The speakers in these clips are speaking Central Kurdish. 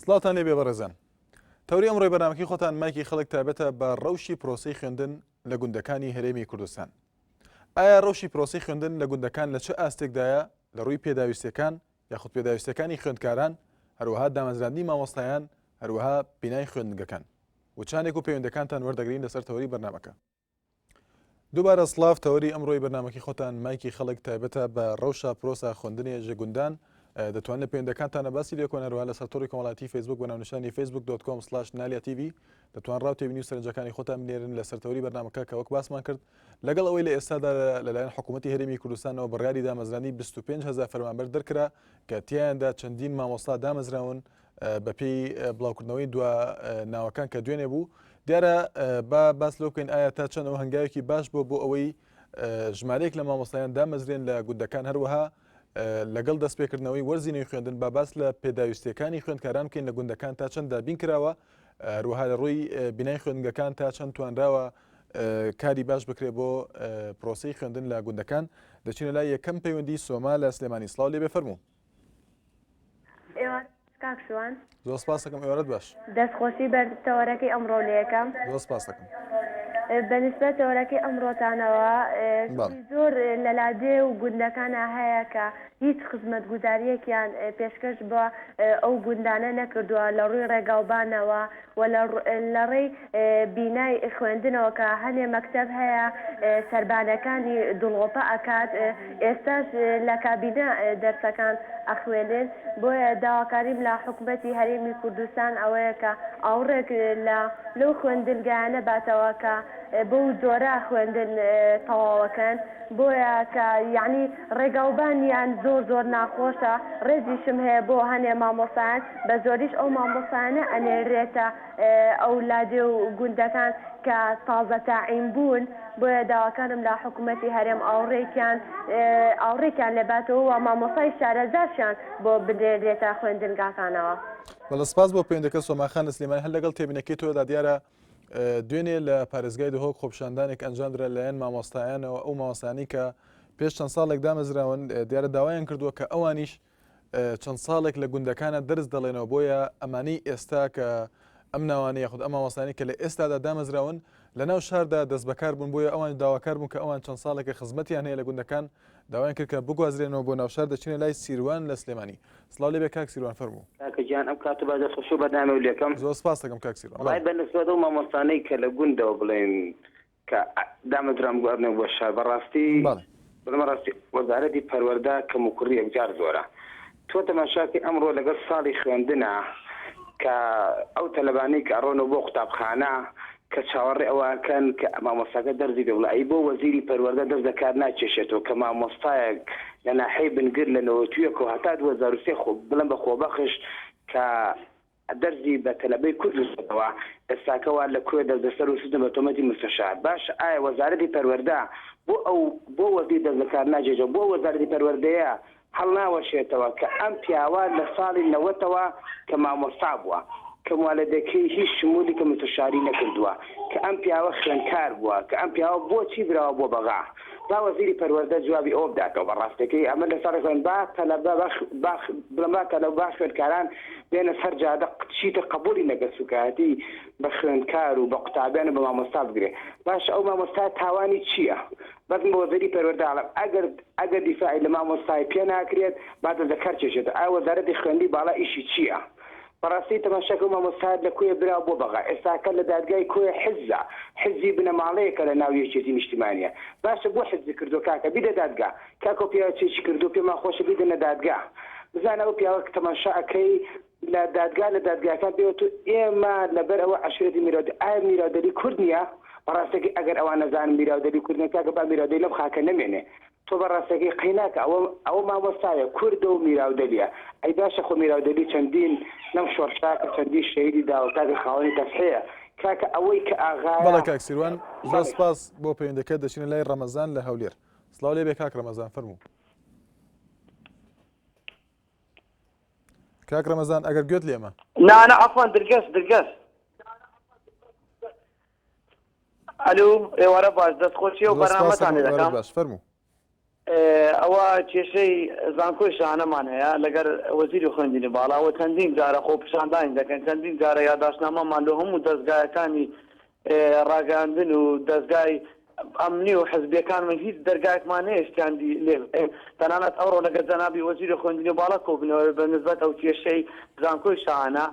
سڵاوتان لێبێ بەڕێزان. تەوری ئەمڕۆی بەرنامەکەی خۆتان مایکی خەڵک تایبەتە بە ڕەوشی پرۆسەی خوێندن لە گوندەکانی هەرێمی کوردستان. ئایا ڕەوشی پرۆسەی خوێندن لە گوندەکان لە چ ئاستێکدایە لە ڕووی پێداویستیەکان یاخود پێداویستیەکانی خوێندکاران هەروەها دامەزراندنی مامۆستایان هەروەها بینای خوێندنگەکان وچانێک و پەیوەندەکانتان وەردەگرین لەسەر تەوەری بەرنامەکە. دووبارە سڵاڤ تەوەری ئەمڕۆی بەرنامەکەی خۆتان مایکی خەڵک تایبەتە بە ڕەوشە پرۆسە خوندنێ ژە گوندان دەتوان لە پەیوەندەکانتانە باسی لێکۆن هەروەها لەسەر تۆڕی کۆمەڵاتی فەیسبوک بە ناونیشانی facebook.com slash نالیا تیڤی دەتوان ڕاو تێبینی و سەرنجەکانی خۆتان بنێرن لەسەر تەوەری بەرنامەکە کە وەک باسمان کرد لەگەڵ ئەوەی لە ئێستادا لەلایەن حکوومەتی هەرێمی کوردستانەوە بڕیاری دامەزراندنی 25 هەزار فەرمانبەر دەرکرا کە تیایاندا چەندین مامۆستا دامەزراون بەپێی بڵاوکردنەوەی دوا ناوەکان کە دوێنێ بوو دیارە با باس لەو بکەین ئایا تا چەند ئەو هەنگاوێکی باش بۆ بۆ ئەوەی ژمارەیەک لە مامۆستایان دامەزرێن لە گوندەکان هەروەها لەگەڵ دەستپێکردنەوەی وەرزی نوێی خوێندن با باس لە پێداویستیەکانی خوێندکاران بکەین لە گوندەکان تا چەند دابین کراوە هەروەها لە ڕووی بینای خوێندگەکان تا چەند توانراوە کاری باش بکرێت بۆ پرۆسی خوێندن لە گوندەکان دەچینە لای یەکەم پەیوەندی سۆما لە سلێمانی سڵاو لێبێ فەرموو. ئێوارە باش کاک شوان. زۆر سپاس دەکەم ئێوارەت باش. دەست خۆشی بەر تەوەرەکەی ئەمڕۆ لێکەم. زۆر سپاس دەکەم. بە نیسبەت تەوەرەکەی ئەمڕۆتانەوە شتی زۆر لە لادێ و گوندەکانا هەیە کە هیچ خزمەتگوزاریەکیان پێشکەش بە ئەو گوندانە نەکردووە لە ڕووی ڕێگاوبانەوە و لە ڕێی بینای خوێندنەوە کە هەنێ مەکتەب هەیە سەربانەکانی دڵۆپە ئەکات ئێستاش لە کابینە دەرسەکان ئەخوێنن بۆیە داواکاریم لە حکومەتی هەرێمی کوردستان ئەوەیە کە ئاوڕێک لە لەو خوێندنگایانە باتەوە کە بەو جۆرە خوێندن تەواوەکەن بۆیە کە یەعنی ڕێگاوبانیان زۆر زۆر ناخۆشە ڕێزیشم هەیە بۆ هەنێ مامۆستایان بە زۆریش ئەو مامۆستایانە ئەنێرێتە ئەو لادێ و گوندەکان کە تازە تاعین بوون بۆیە داواکارم لە حکومەتی هەرێم ئاوڕێکیان ئاوڕێکیان لێ باتەوە و مامۆستای شارەزاشیان بۆ بنێرێتە خوێندنگاکانەوە. بەڵێ سپاس بۆ پەیوەندەکە سۆما خان لە سلێمانی هەر لەگەڵ تێبینەکەی تۆدا دیارە دوێنێ لە پارێزگای دهۆک خۆپیشاندانێک ئەنجامدرا لەلایەن مامۆستایانەوە ئەو مامۆستایانەی کە پێش چەند ساڵێک دامەزراون دیارە داوایان کردووە کە ئەوانیش چەند ساڵێک لە گوندەکانە دەرس دەڵێنەوە بۆیە ئەمانەی ئێستا کە ئەم ناوانە یاخود ئەم مامۆستایانەی کە لە ئێستادا دامەزراون لە ناو شاردا دەستبەکار بوون بۆیە ئەوان داواکار بوون کە ئەوان چەند ساڵێکە خزمەتیان هەیە لە گوندەکان داوایان کرد کە بگوازرێنەوە بۆ ناوشار دەچینە لای سیروان لە سلێمانی سڵاو لێبێ کاک سیروان فەرموو. کاکە گیان ئەم کاتە باش دەست خۆشی و بەرنامەو لێکەم. زۆر سپاست دەکەم کاک سیروان. وەڵای بە نسبەت ئەو مامۆستانەی کە لە گوندەوە بڵێن کە دامەزران بگوازنەوە بۆ شار بەڕاستی بەڵێ. بڵێم ڕاستی وەزارەتی پەروەردە کەموکوڕی یەکجار زۆرە تۆ تەماشاکەی ئەمڕۆ لەگەڵ ساڵی خوێندنا کە ئەو تەلەبانەی کە ئەڕۆنەوە بۆ قوتابخانە کە چاوەڕێ ئەوە ئەکەن کە مامۆستاکە دەرزی پێ بڵێ ئەی بۆ وەزیری پەروەردە دەست لە کار ناکێشێتەوە کە مامۆستایەک لە ناحیەی بنگر لە 91 ەوە هەتا 2003 خۆ بڵێم بە خۆبەخش کە دەرزی بە تەلەبەی کورد وتۆتەوە ئێستاکە وا لە کۆیە دەستبەسەر و سوتن بە تۆمەتی مستەشار باشە ئایا وەزارەتی پەروەردە بۆ ئەو بۆ وەزیر دەست لە کار ناکێشێتەوە بۆ وەزارەتی پەروەردەیە هەڵناوەشێتەوە کە ئەم پیاوە لە ساڵی نەوەتەوە کە مامۆستا بووە کە موالەدەکەی هیچ شمولی کە مستەشاری نەکردووە کە ئەم پیاوە خوێندکار بووە کە ئەم پیاوە بۆچی براوە بۆ بەغا با وەزیری پەروەردە جوابی ئەوە بداتەوە بە ڕاستەکەی ئەمە لە ساڵی خوێن با تەلەبە با بڵێم با تەلەبە با خوێندکاران بێنە سەر جادە چیتر قبوڵی نەکە سوکایەتی بە خوێندکار و بە قوتابیان و بە مامۆستا بگرێ باشە ئەو مامۆستا تاوانی چییە بەس من بە وەزیری پەروەردە ئەڵێم ئەگەر ئەگەر دیفاعی لە مامۆستای پێ ناکرێت با دەست لە کار کێشێتەوە ئایا وەزارەتی خوێندنی باڵا ئیشی چییە بەڕاستی تەماشاکە و مامۆستایەت لە کۆیە براوە بۆ بەغا ئێستاکە لە دادگای کۆیە حززە حززی بنەماڵەیەکە لە ناو یەکێتی نیشتیمانیە باشە بۆ حززی کردوە کاکە بیدە دادگا کاکە ئەو پیاوە چێکی کردوە پێمان خۆشە بیدەنە دادگا بزانە ئەو پیاوە تەماشا ئەکەی لە دادگا لە دادگاکان پێ وتو ئێمە لەبەر ئەوە عەشیرەتی میراودەلی ئایا میراودەلی کورد نیە بەڕاستەکەی ئەگەر ئەوان نەزانن میراودەلی کورد نیە کاکە با میراودەلی لەم خاکە نەمێنێ تۆ بە ڕاستەکەی قەیناکە ئەوە ئەوە مامۆستایە کوردە و میراودەلیە ئەی باشە خۆ میراودەلی چەندین لەم شۆڕشە کە چەندین شەهیدی داوە کاکە خاوەنی تەزحیە کاکە ئەوەی کە ئاغایە بەڵێ کاک سیروان زۆر بەڵێ. سپاس بۆ پەیوەندەکەت دەچینە لای ڕەمەزان لە هەولێر سڵاو لێبێ کاک ڕەمەزان فەرموو. کاک ڕەمەزان ئەگەر گوێت لێمە. نا نا عەفوەن درگەس درگەس. ئەلو ئێوارە باش دەست خۆشی و زۆر سپاس بەرنامەتان دەکەم لێ ئێوارەت دەکەم. باش فەرموو. ئەوە کێشەی زانکۆی شاهانەمان هەیە لەگەر وەزیری خوێندنی باڵا و چەندین جارە خۆپیشاندانی دەکەن چەندین جارە یاداشتنامەمان لۆ هەموو دەزگایەکانی ڕاگەیاندن و دەزگای ئەمنی و حزبیەکانمان هیچ دەرگایەکمان نەهێشتیان لێ بکەین تەنانەت ئەوڕۆ لەگەر جەنابی وەزیری خوێندنی باڵا کۆبوونەوە بە نسبەت ئەو کێشەی زانکۆی شاهانە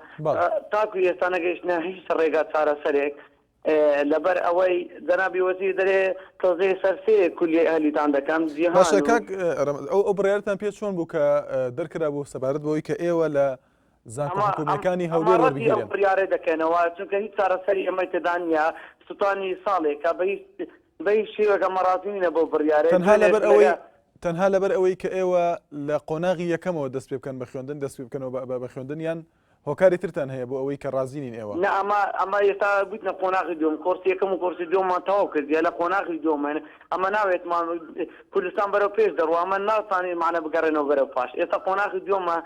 تاکو ئێستا نەگەیشتنە هیچ ڕێگا چارەسەرێک لەبەر ئەوەی جەنابی وەزیر دەرێ تەوزیعی سەر سێ کولیەی ئەهلیتان دەکەم جیهان باشە کاک ئەو ئەو بڕیارتان پێ چۆن بوو کە دەرکرا بوو سەبارەت بەوەی کە ئێوە لە زانکۆ حکوومیەکانی هەولێر وەربگیرێن؟ بڕیارێ دەکەنەوە چونکە هیچ چارەسەری ئەمەی تێدا نییە سوتانی ساڵێکە بە هیچ بە هیچ شێوەک ئەمە ڕازی نینە بەو بڕیارە تەنها لەبەر ئەوەی تەنها لەبەر ئەوەی کە ئێوە لە قۆناغی یەکەمەوە دەست پێ بکەن بە خوێندن دەست پێ بکەنەوە بە خوێندن یان هۆکاری ترتان هەیە بۆ ئەوەی کە ڕازی نین ئێوە؟ نا ئەمە ئەمە ئێستا بوویتنە قۆناغی دووەم کۆرسی یەکەم و کۆرسی دووەممان تەواو کردیە لە قۆناغی دووەمین ئەمە ناوێتمان کوردستان بەرەو پێش دەڕوا ئەمە ناتوانین مانە بگەڕێنەوە بەرەو پاش ئێستا قۆناغی دووەمە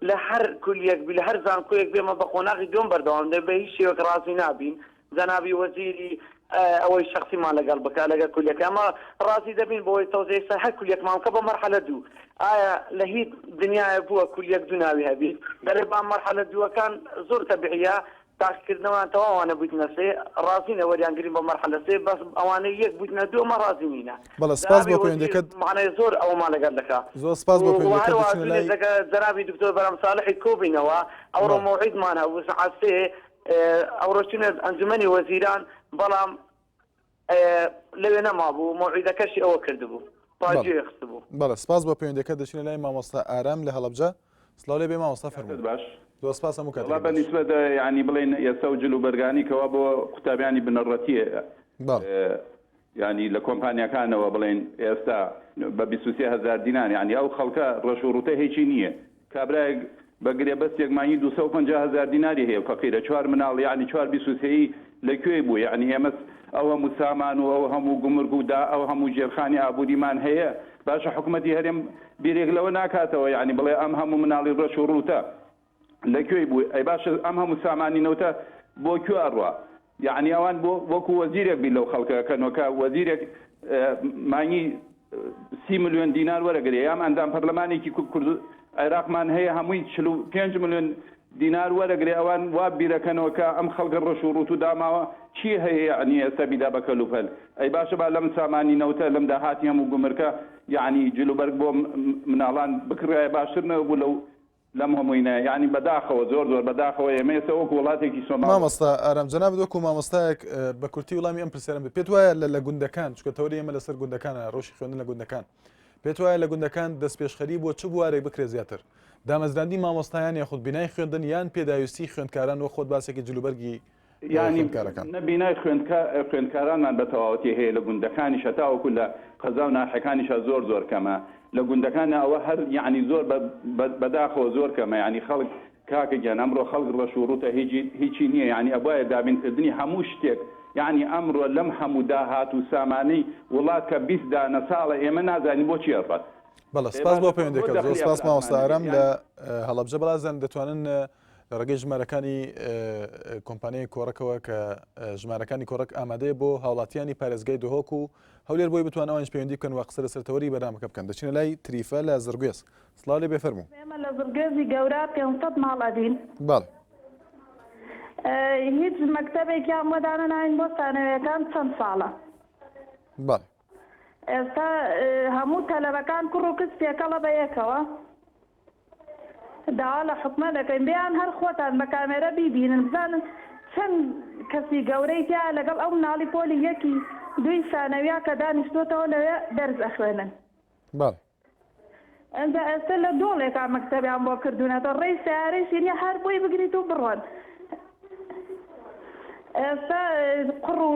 لە هەر کولیەک بی لە هەر زانکۆیەک بێ ئەمە بە قۆناغی دووەم بەردەوام دەبین بە هیچ شێوەک ڕازی نابین جەنابی وەزیری ئەوەی شەخسیمان لەگەڵ بکا لەگەڵ کولیەکە ئەمە ڕازی دەبین بۆی تەوزیعی سەر هەر کولیەکمان بکە بە مەرحەلە دوو ئایا لە هیچ دنیایە بووە کولیەک دوو ناوی هەبیت دەرێ با مەرحەلە دووەکان زۆر تەبیعیە تاقیکردنەوەیان تەواوانە بوویتنە سێ ڕازینە وەریان گرین بە مەرحەلە سێ بەس ئەوانەی یەک بوویتنە دوو ئەمە ڕازی نینە بەڵێ سپاس بۆ پەیوەندیەکەت معنای زۆر ئەوەمان لەگەڵ دەکا زۆر سپاس بۆ پەیوەندیەکەت دەچینە لای جەنابی دکتۆر بەرام ساڵحی کۆبینەوە ئەوڕۆ مەوعیدمان هەبوو سەعات سێ ئەوڕۆ چوینە ئەنجومەنی وەزیران بەڵام لەوێ نەمابوو مەوعیدەکەشی ئەوە کردبوو پاگوێ خستبوو. بەڵێ سپاس بۆ پەیوەندیەکەت دەچینە لای مامۆستا ئارام لە هەڵەبجە سڵاو لێ بێ مامۆستا فەرموو. باش زۆر سپاس هەموو وەڵا کاتێکت بە باش. نیسبەت یانی بڵێین ئێستا و جل و بەرگانی کەوا بۆ قوتابیانی بنەڕەتیە بەڵێ. یانی لە کۆمپانیاکانەوە بڵێین ئێستا بە 23 هەزار دینار یانی ئەو خەڵکە ڕەش و ڕووتە هیچی نییە کابرایەک بە گرێبەستێک مانگی 250 هەزار دیناری هەیە فەقیرە چوار مناڵ یانی چوار 23ی لە کوێی بوو یانی ئێمە ئەو هەموو سامان و ئەو هەموو گومرگ و دا ئەو هەموو ژێرخانی ئابووریمان هەیە باشە حکومەتی هەرێم بیرێک لەوە ناکاتەوە یانی بڵێ ئەم هەموو مناڵی ڕەش و ڕووتە لە کوێی بوو ئەی باشە ئەم هەموو سامانی نەوتە بۆ کوێ ئەڕوا یەعنی ئەوان بۆ وەکو وەزیرێک بیر لەو خەڵکە کەنەوە کە وەزیرێک مانگی سی ملیۆن دینار وەرەگرێ یام ئەندام پەرلەمانێکی کورد عێراقمان هەیە هەمووی 45 ملیۆن دینار وەرەگرێ ئەوان وا بیرەکەنەوە کە ئەم خەڵکە ڕەش و ڕووت و داماوە چی هەیە یەعنی ئێستا بیدا بە کەلوپەل ئەی باشە با لەم سامانی نەوتە لەم داهاتی هەموو گومرکە یەعنی جلوبەرگ بۆ مناڵان بکڕایە باشتر نەبوو لەو لەم هەمووینە یانی بەداخەوە زۆر زۆر بەداخەوە ئێمە ئێستا وەکو وڵاتێکی سۆماڵ. مامۆستا ئارام جەنابت وەکو مامۆستایەک بە کورتی وڵامی ئەم پرسیارەم بدە پێت وایە لە لە گوندەکان چونکە تەوەری ئێمە لەسەر گوندەکانە ڕەوشی خوێندن لە گوندەکان پێت وایە لە گوندەکان دەستپێشخەری بۆ چ بوارێک بکرێت زیاتر دامەزراندنی مامۆستایان یاخود بینای خوێندن یان پێداویستی خوێندکاران وەک خۆت باسێکی جلوبەرگی یانی خوێندکارەکان. نە بینای خوێندکارانمان بە تەواوەتی هەیە لە گوندەکانیش هەتاوەکو لە قەزا و ناحیەکانیشا زۆر زۆر کەمە لە گوندەکانا ئەوە هەر یانی زۆر بەداخەوە زۆر کەمە یانی خەڵک کاکە گیان ئەمڕۆ خەڵک ڕەش و ڕووتە هیچی هیچی نییە یانی ئەبوایە دابین کردنی هەموو شتێک یانی ئەمڕۆ لەم هەموو داهات و سامانەی وڵات کە 20 دانە ساڵە ئێمە نازانین بۆ چی ئەڕوات بەڵێ ئێ سپاس بۆ باشە بۆ پەیوەندیەکەت زۆر دەخلی سپاس مامۆستا ئەفرادمان نەبێت ئارام لە یانی هەڵەبجە بەڵازان دەتوانن لە ڕێگەی ژمارەکانی کۆمپانیای کۆڕەکەوە کە ژمارەکانی کۆڕەک ئامادەیە بۆ هاوڵاتیانی پارێزگای دهۆک و هەولێر بۆی بتوان ئەوانیش پەیوەندی بکەن و قسە لەسەر تەوەری بەرنامەکە بکەن دەچینە لای تریفە لە زڕگوێز سڵاو لێ بێ فەرموو. ئێمە لە زڕگوێزی گەورە 500 ماڵ ئەبین. بەڵێ. هیچ مەکتەبێکیان بۆ دانەناوین بۆ سانەویەکان چەند ساڵە. بەڵێ. ئێستا هەموو تەلەبەکان کوڕ و کچ تێکەڵە بە یەکەوە. داوا لە حکومەت دەکەین بێیان هەر خۆتان بە کامێرە بیبینن بزانن چەند کەسی گەورەی تیایە لەگەڵ ئەو مناڵی پۆلی یەکی دووی سانەویا کە دانیشتۆتەوە لەوێ دەرس ئەخوێنن. بەڵێ. ئینجا ئێستە لە دۆڵێکا مەکتەبیان بۆ کردوونەتە ڕێی سەیارەیشی نیە هەر بۆی بگریت و بڕۆن ئێستا قوڕ و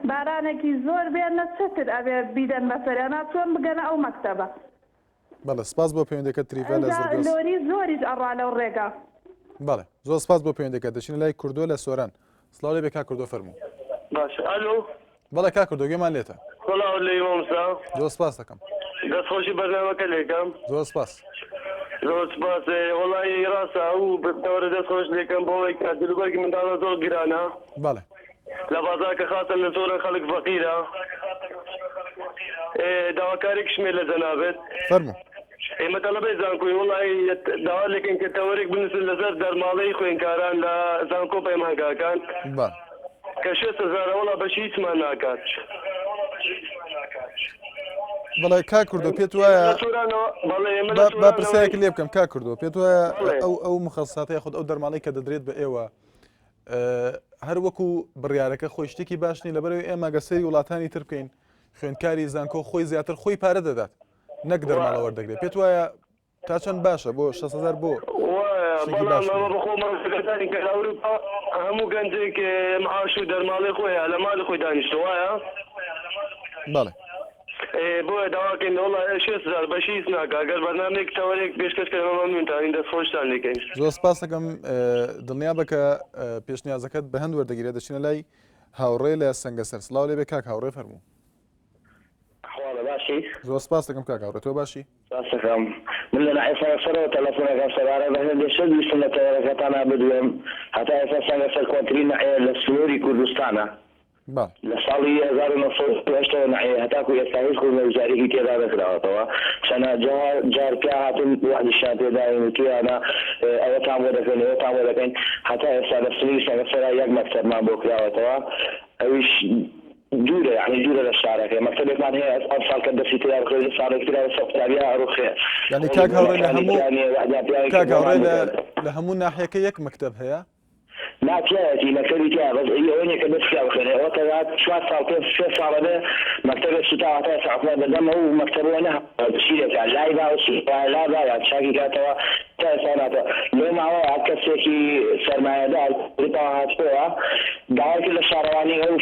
بارانێکی زۆر بێ نە چەتر ئەبێ بیدەن بەسەریانا چۆن بگەنە ئەو مەکتەبە. بەڵێ سپاس بۆ پەیوەندەکەت تریڤە لە ئەنجا زرگۆز. لۆری زۆریش ئەڕا لەو ڕێگا. بەڵێ زۆر سپاس بۆ پەیوەندەکەت دەچینە لای کوردۆ لە سۆران سڵاو لێ بێ کاک کوردۆ فەرموو. باشە ئەلۆ. بەڵێ کاک کوردۆ گوێمان لێتە. سڵاو لێی مامۆستا. زۆر سپاس دەکەم. دەست خۆشی بەرنامەکە لێکەم. زۆر سپاس. زۆر سپاس وەڵایی ڕاستە ئەو تەوەرە دەست خۆش لێکەم بۆ ئەوەی کە جلوبەرگی منداڵان زۆر گرانە. بەڵێ. لە بازاڕ کە خاستن لە زۆرە خەڵک فەقیرە. داواکارێکیشم هەیە لە جەنابت. فەرموو. ئێمە تەڵەبەی زانکۆین وەڵی داوا لێکەین کە تەوەرێک بنووسن لەسەر دەرماڵەی خوێندکاران لە زانکۆ پەیمانگاکان بەڵێ. کە شێست هەزارە وەڵا بەشی هیچمان ناکات. بەڵێ کاک کوردۆ پێت وایە لە سۆرانەوە بەڵێ ئێمە لە با با سۆرانەوە پرسیارێکت لێ بکەم کاک کوردۆ پێت وایە بەڵێ. ئەو ئەو مخەسساتە یاخود ئەو دەرماڵەی کە دەدرێت بە ئێوە هەر وەکو بڕیارەکە خۆی شتێکی باش نیە لەبەرەوەی ئێمە گەر سەیری وڵاتانی تر بکەین خوێندکاری زانکۆ خۆی زیاتر خۆی پارە دەدات نەک دەرماڵە وەردەگرێت پێت وایە تا چەند باشە بۆ 600 بۆ شتێکی باش بەڵام بەخۆمان سەرەتانی کە لە ئەوروپا هەموو گەنجێک معاش و دەرماڵەی خۆیە لە ماڵی خۆی دانیشتووە وایە؟ بەڵێ. بۆیە داواکەین وەڵا شێست هەزار بەشی هیچ ناکا گەر بەرنامەیەک تەوەرێک پێشکەش کەن ئێمە مەمنونتانین دەست خۆشتان لێکەین. زۆر سپاس دەکەم دڵنیابە کە پێشنیازەکەت بە هەند وەردەگیرێت دەچینە لای هاوڕێ لە سەنگەسەر سڵاو لێبێ کاک هاوڕێ فەرموو. ئەحواڵە باشی؟ زۆر سپاس دەکەم کاک هاوڕێ تۆ باشی؟ سپاس دەکەم من لە ناحیە سەنگەسەرەوە تەلەفۆن ئەکەم سەبارەت بە هەندێ شت ویستم لە تەوەرەکەتانا بدوێم هەتا ئێستا سەنگەسەر کۆنترین ناحیە لە سنووری کوردستانە بەڵێ. لە ساڵی 1968 ەوە نەعێ هەتاکو ئێستا هیچ خزمەتگوزاریەکی تێدا نەکراوەتەوە چەنەجا جار پیا هاتوون وەعدیشیان پێ داوین وتویانە ئەوەتان بۆ دەکەین ئەوەتان بۆ دەکەین هەتا ئێستا لە سنوری سەنگەسەرا یەک مەکتەبمان بۆ کراوەتەوە ئەویش دوورە یانی دوورە لە شارەکەی مەکتەبێکمان هەیە ئەمساڵ کە دەستی تێدا بخرێت لە ساڵێکی ترا بەسەر قوتابیا ئەڕوخێ یانی هۆڵی کاک هاوڕێ لە بۆنەکانی هەموو تیا نییە وەعدیان پێ داوین کە کاک هاوڕێ بۆمان لە بکەن. لە هەموو ناحیەکە یەک مەکتەب هەیە؟ نا تیایەتی مەکتەبی تیایە بەس ئی ئەوە نیە کە دەست تیا بخوێنێ ئەوە تەنها چوار ساڵ پێ سێ ساڵە بێ مەکتەبێک سوتاوە هەتا ئێستا حکومەت بە دەم ئەو مەکتەبەوە نەهاتوە چی لێ بکا لای با و سوتایە لا با یان چاکی کاتەوە تا ئێستا ناتوە لەو ماوەیە کەسێکی سەرمایەدار ئەوروپاوە هاتبۆوە داوای کرد لە شارەوانی ئەو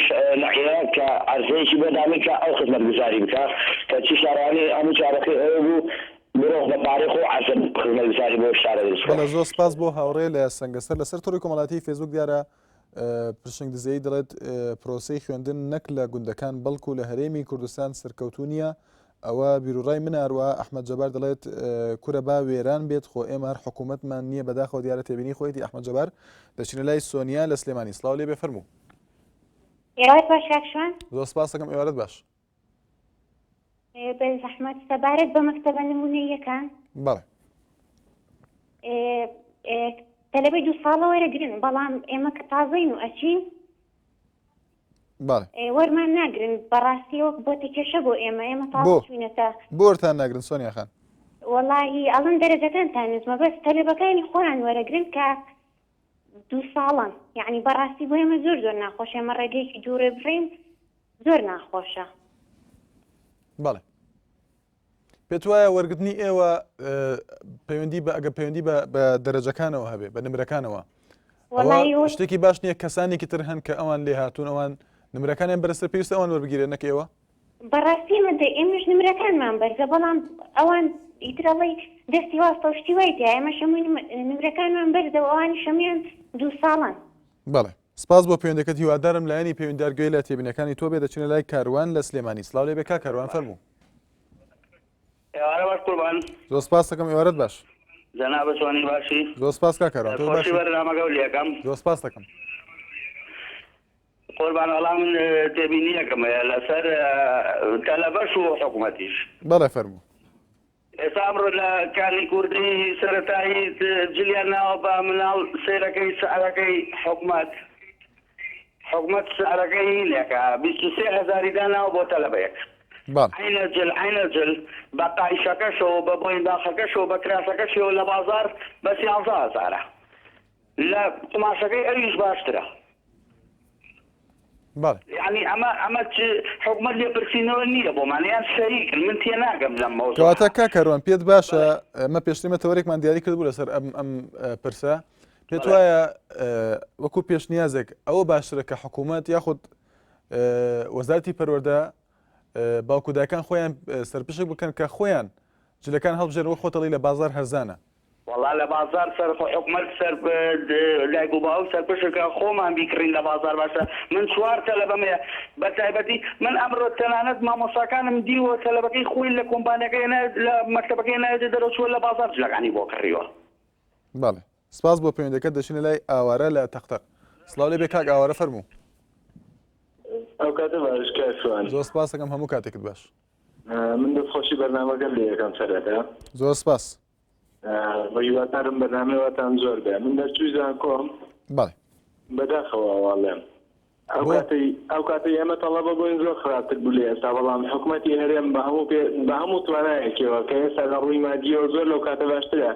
ناحیەیە کە عەرزەیەکی بۆ دابین کە ئەو خزمەتگوزاری بکا کەچی شارەوانی هەموو چارەکەی ئەوە بوو مرۆڤ بە پارەی خۆی عەزب خزمەتگوزاری بۆ شارە دروست بەڵێ بکات. زۆر سپاس بۆ هاوڕێ لە سەنگەسەر لەسەر تۆڕی کۆمەڵایەتی فەیسبوک دیارە پرشنگ دزەیی دەڵێت پرۆسەی خوێندن نەک لە گوندەکان بەڵکو لە هەرێمی کوردستان سەرکەوتوو نییە ئەوە بیروڕای منە هەروەها ئەحمەد جەبار دەڵێت کورە با وێران بێت خۆ ئێمە هەر حکوومەتمان نییە بەداخەوە دیارە تێبینی خۆیەتی ئەحمەد جەبار دەچینە لای سۆنیا لە سلێمانی سڵاو لێ بێ فەرموو. ئێوارەت باش کاک شوان. زۆر سپاس دەکەم ئێوارەت باش. بێ زەحمەت سەبارەت بە مەکتەبە نمونەییەکان. بەڵێ. تەلەبەی دوو ساڵە وەرەگرن بەڵام ئێمە کە تازەین و ئەچین بەڵێ. وەرمان ناگرن بەڕاستی وەک بۆتە کێشە بۆ ئێمە ئێمە تازە بۆ چوینەتە بۆ وەرتان ناگرن سۆنیا خان؟ وەڵاهی ئەڵێن دەرەجەکانتان نزمە بەس تەلەبەکانی خۆیان وەرەگرن کە دوو ساڵەن یەعنی بەڕاستی بۆ ئێمە زۆر زۆر ناخۆشە ئێمە ڕێگەیەکی دوورێ بڕین زۆر ناخۆشە. بەڵێ پێت وایە وەرگرتنی ئێوە پەیوەندی بە ئەگە پەیوەندی بە دەرەجەکانەوە هەبێ بە نمرەکانەوە شتێکی باش نییە کەسانێکی تر هەن کە ئەوان لێ هاتوون ئەوان نمرەکانیان بەرزتر پێویستە ئەوان وەربگیرێن نەک ئێوە بەڕاستی ئێمە دە ئێمەش نمرەکانمان بەرزە بەڵام ئەوان ئیتر ئەڵێی دەستی واستە و شتی وای تیایە ئێمەش هەمووی نمرەکانمان بەرزە و ئەوانیش هەموویان دوو ساڵەن. بەڵێ سپاس بۆ پەیوەندەکەت هیوادارم لایەنی پەیوەندیدار گوێی لە تێبینەکانی تۆ بێ دەچینە لای کاروان لە سلێمانی سڵاو لێبێ کاک کاروان فەرموو. ئێوارە باش قوربان. زۆر سپاس دەکەم ئێوارەت باش. جەنابت چۆنی باشی؟ زۆر سپاس کاک کاروان تۆ خۆشی باشی؟ بەرنامەکەو لێکەم. زۆر سپاس دەکەم. قوربان وەڵا من تێبینیەکم هەیە لەسەر تەلەبەش و حکومەتیش. بەڵێ فەرموو. ئێستا ئەمڕۆ لە کانی کوردی سەرەتایی جلیان ناوە بە مناڵ سەیرەکەی سعرەکەی حکومەت حکومەت سعرەکەی هینێکە 23 هەزاری داناوە بۆ تەلەبەیەک بەڵێ. عەینە جل عەینە جل بە قایشەکەشەوە بە بۆینداخەکەشەوە بە کراسەکەشیەوە لە بازاڕ بە سیانزە هەزارە. لە قوماشەکەی ئەویش باشترە. بەڵێ. یانی ئەمە ئەمە چ حکومەت لێپرسینەوە نییە بۆمان یان شەریکن من تێناگەم لەم مەوزوعە. کەواتە کاک کاروان پێت باشە ئەمە پێشتر ئێمە تەوەرێکمان دیاری کردبوو لەسەر ئەم ئەم پرسە پێت وایە وەکو پێشنیازێک ئەوە باشترە کە حکوومەت یاخود وەزارتی پەروەردە باوک و دایکان خۆیان سەرپشک بکەن کە خۆیان جلەکان هەڵبژێرن وەک خۆتەڵی لە بازار هەرزانە. وەڵا لە بازاڕ سەر خۆ حکومەت سەر دایک و باوک سەرپشکە خۆمان بیکڕین لە بازاڕ باشە من چوار تەلەبەم هەیە بە تایبەتی من ئەمڕۆ تەنانەت مامۆستاکانم دیوە تەلەبەکەی خۆی لە کۆمپانیاکەی ناوێت لە مەکتەبەکەی ناوێتە دەرەوە چووە لە بازاڕ جلەکانی بۆ کڕیوە. بەڵێ سپاس بۆ پەیوەندەکەت دەچینە لای ئاوارە لە تەقتەق سڵاو لێ بێ کاک ئاوارە فەرموو. ئەو کاتە باش کاک سوان. زۆر سپاس دەکەم هەموو کاتێکت باش. من دەستخۆشی بەرنامەکەت لێ ئەکەم سەرەتا. زۆر سپاس. وە هیوادارم بەرنامەی واتان زۆر بێ. من دەرچووی زانکۆم. بەڵێ. بەداخەوە ئەواڵێم. ئەو کاتەی ئەو کاتەی ئێمە تەڵەبە بووین زۆر خراپتر بوو لە ئێستا بەڵام حکومەتی هەرێم بە هەموو پێ بە هەموو توانایەکیەوە کە ئێستا لە ڕووی مادیەوە زۆر لەو کاتە باشترە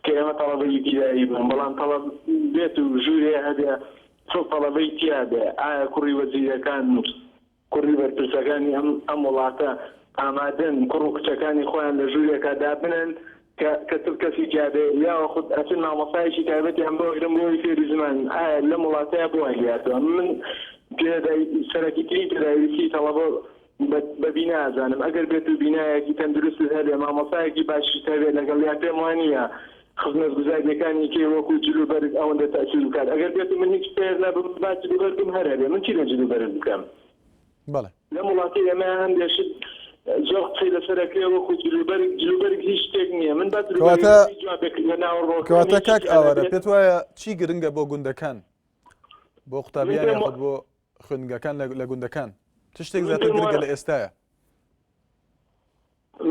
کە ئێمە تەڵەبەی ئیبتیدایی بووین بەڵام تەڵەب بێت و ژوورێ هەبێ سەد تەڵەبەی تیا بێ ئایا کوڕی وەزیرەکان و کوڕی بەرپرسەکانی ئەم ئەم وڵاتە ئامادەن کوڕ و کچەکانی خۆیان لە ژوورێکا دابنێن کە کە چ کەسی تیا بێ یاوەخود ئەچن مامۆستایەکی تایبەتیان بۆ ئەگرن بۆ ئەوەی فێری زمان ئایا لەم وڵاتەیا بۆ وای لێهاتووە من پێدای سەرەکیترین پێداویستی تەڵەبە بە بە بینا ئەزانم ئەگەر بێت و بینایەکی تەندروستت هەبێ مامۆستایەکی باشیشت هەبێ لەگەڵیا پێم وانییە خزمەتگوزاریەکانی کەی وەکو جل و بەرگ ئەوەندە تەئسیر بکات ئەگەر بێتو من هیچ فێر نەبم با جل و بەرگم هەر هەبێ من چی لە جل و بەرگ بکەم بەڵێ. لەم وڵاتەی ئێمە هەندێ شت زۆر قسەی لەسەر ئەکرێ وەکو جل و بەرگ جل و بەرگ هیچ شتێک نییە من با جل و کەواتە بەرگەکەی جوابێک لە ناوەڕۆکانی کەواتە کاک هیچ ئاوارە هەبێ پێت وایە چی گرنگە بۆ گوندەکان بۆ من قوتابیان پێم یاخود بۆ خوێندنگاکان لە لە گوندەکان چ شتێک من زیاتر پێم گرنگە وایە لە ئێستایا؟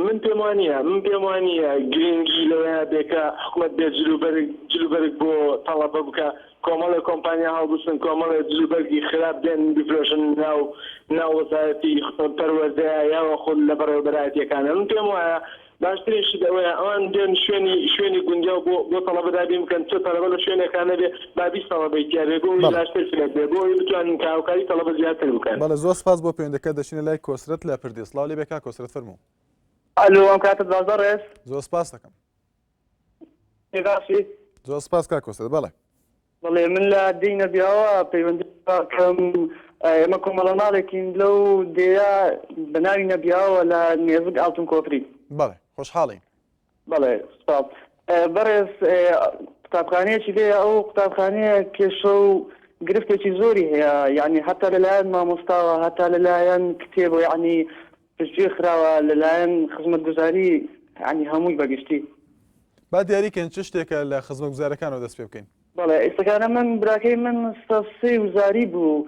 من پێم وانیە من پێم وانیە گرنگی لەوەیا بێ کە حکومەت بێ جلوبەرگ جلوبەرگ بۆ تەڵەبە بکا کۆمەڵێ کۆمپانیا هەڵبسن کۆمەڵێ جلوبەرگی خراپ بێن بفرۆشن ناو ناو وەزارەتی پەروەردەیا یاوەخود لە بەڕێوەبەرایەتیەکانا من پێم وایە باشترین شت ئەوەیە ئەوان بێن شوێنی شوێنی گونجاو بۆ بۆ تەڵەبە دابین بکەن چ تەلەبە لە شوێنێکا نەبێ با 20 تەڵەبەی تیا بێ بۆ ئەوەی بەڵێ. باشتر فێر بێ بۆ ئەوەی بتوانن کە هاوکاری تەڵەبە زیاتر بکەن. بەڵێ زۆر سپاس بۆ پەیوەندەکەت دەچینە لای کۆسرەت لە پردێ سڵاو لێ بێ کاک کۆسرەت فەرموو. ئەلۆ ئەم کاتت باش بەڕێز. زۆر سپاست دەکەم. ئێ باشی؟ زۆر سپاس کاک کۆسرەت بەڵێ. بەڵێ من لە دێی نەبیاوە پەیوەندی ئەکەم ئێمە کۆمەڵە ماڵێکین لەو دێیە بە ناوی نەبیاوە لە نێزک ئاڵتون کۆپری. بەڵێ خۆشحاڵین. بەڵێ سوپاس بەڕێز قوتابخانەیەکی لێیە ئەو قوتابخانەیە کێشە و گرفتێکی زۆری هەیە یعنی هەتا لەلایەن مامۆستاوە هەتا لەلایەن کتێبەوە یعنی پشتگوێ خراوە لەلایەن خزمەتگوزاری یعنی هەمووی بەگشتی. با دیاری کەین چ شتێکە لە خزمەتگوزارەکانەوە دەست پێ بکەین. بەڵێ ئیستەکانە من براکەی من سەف سێی وزاری بوو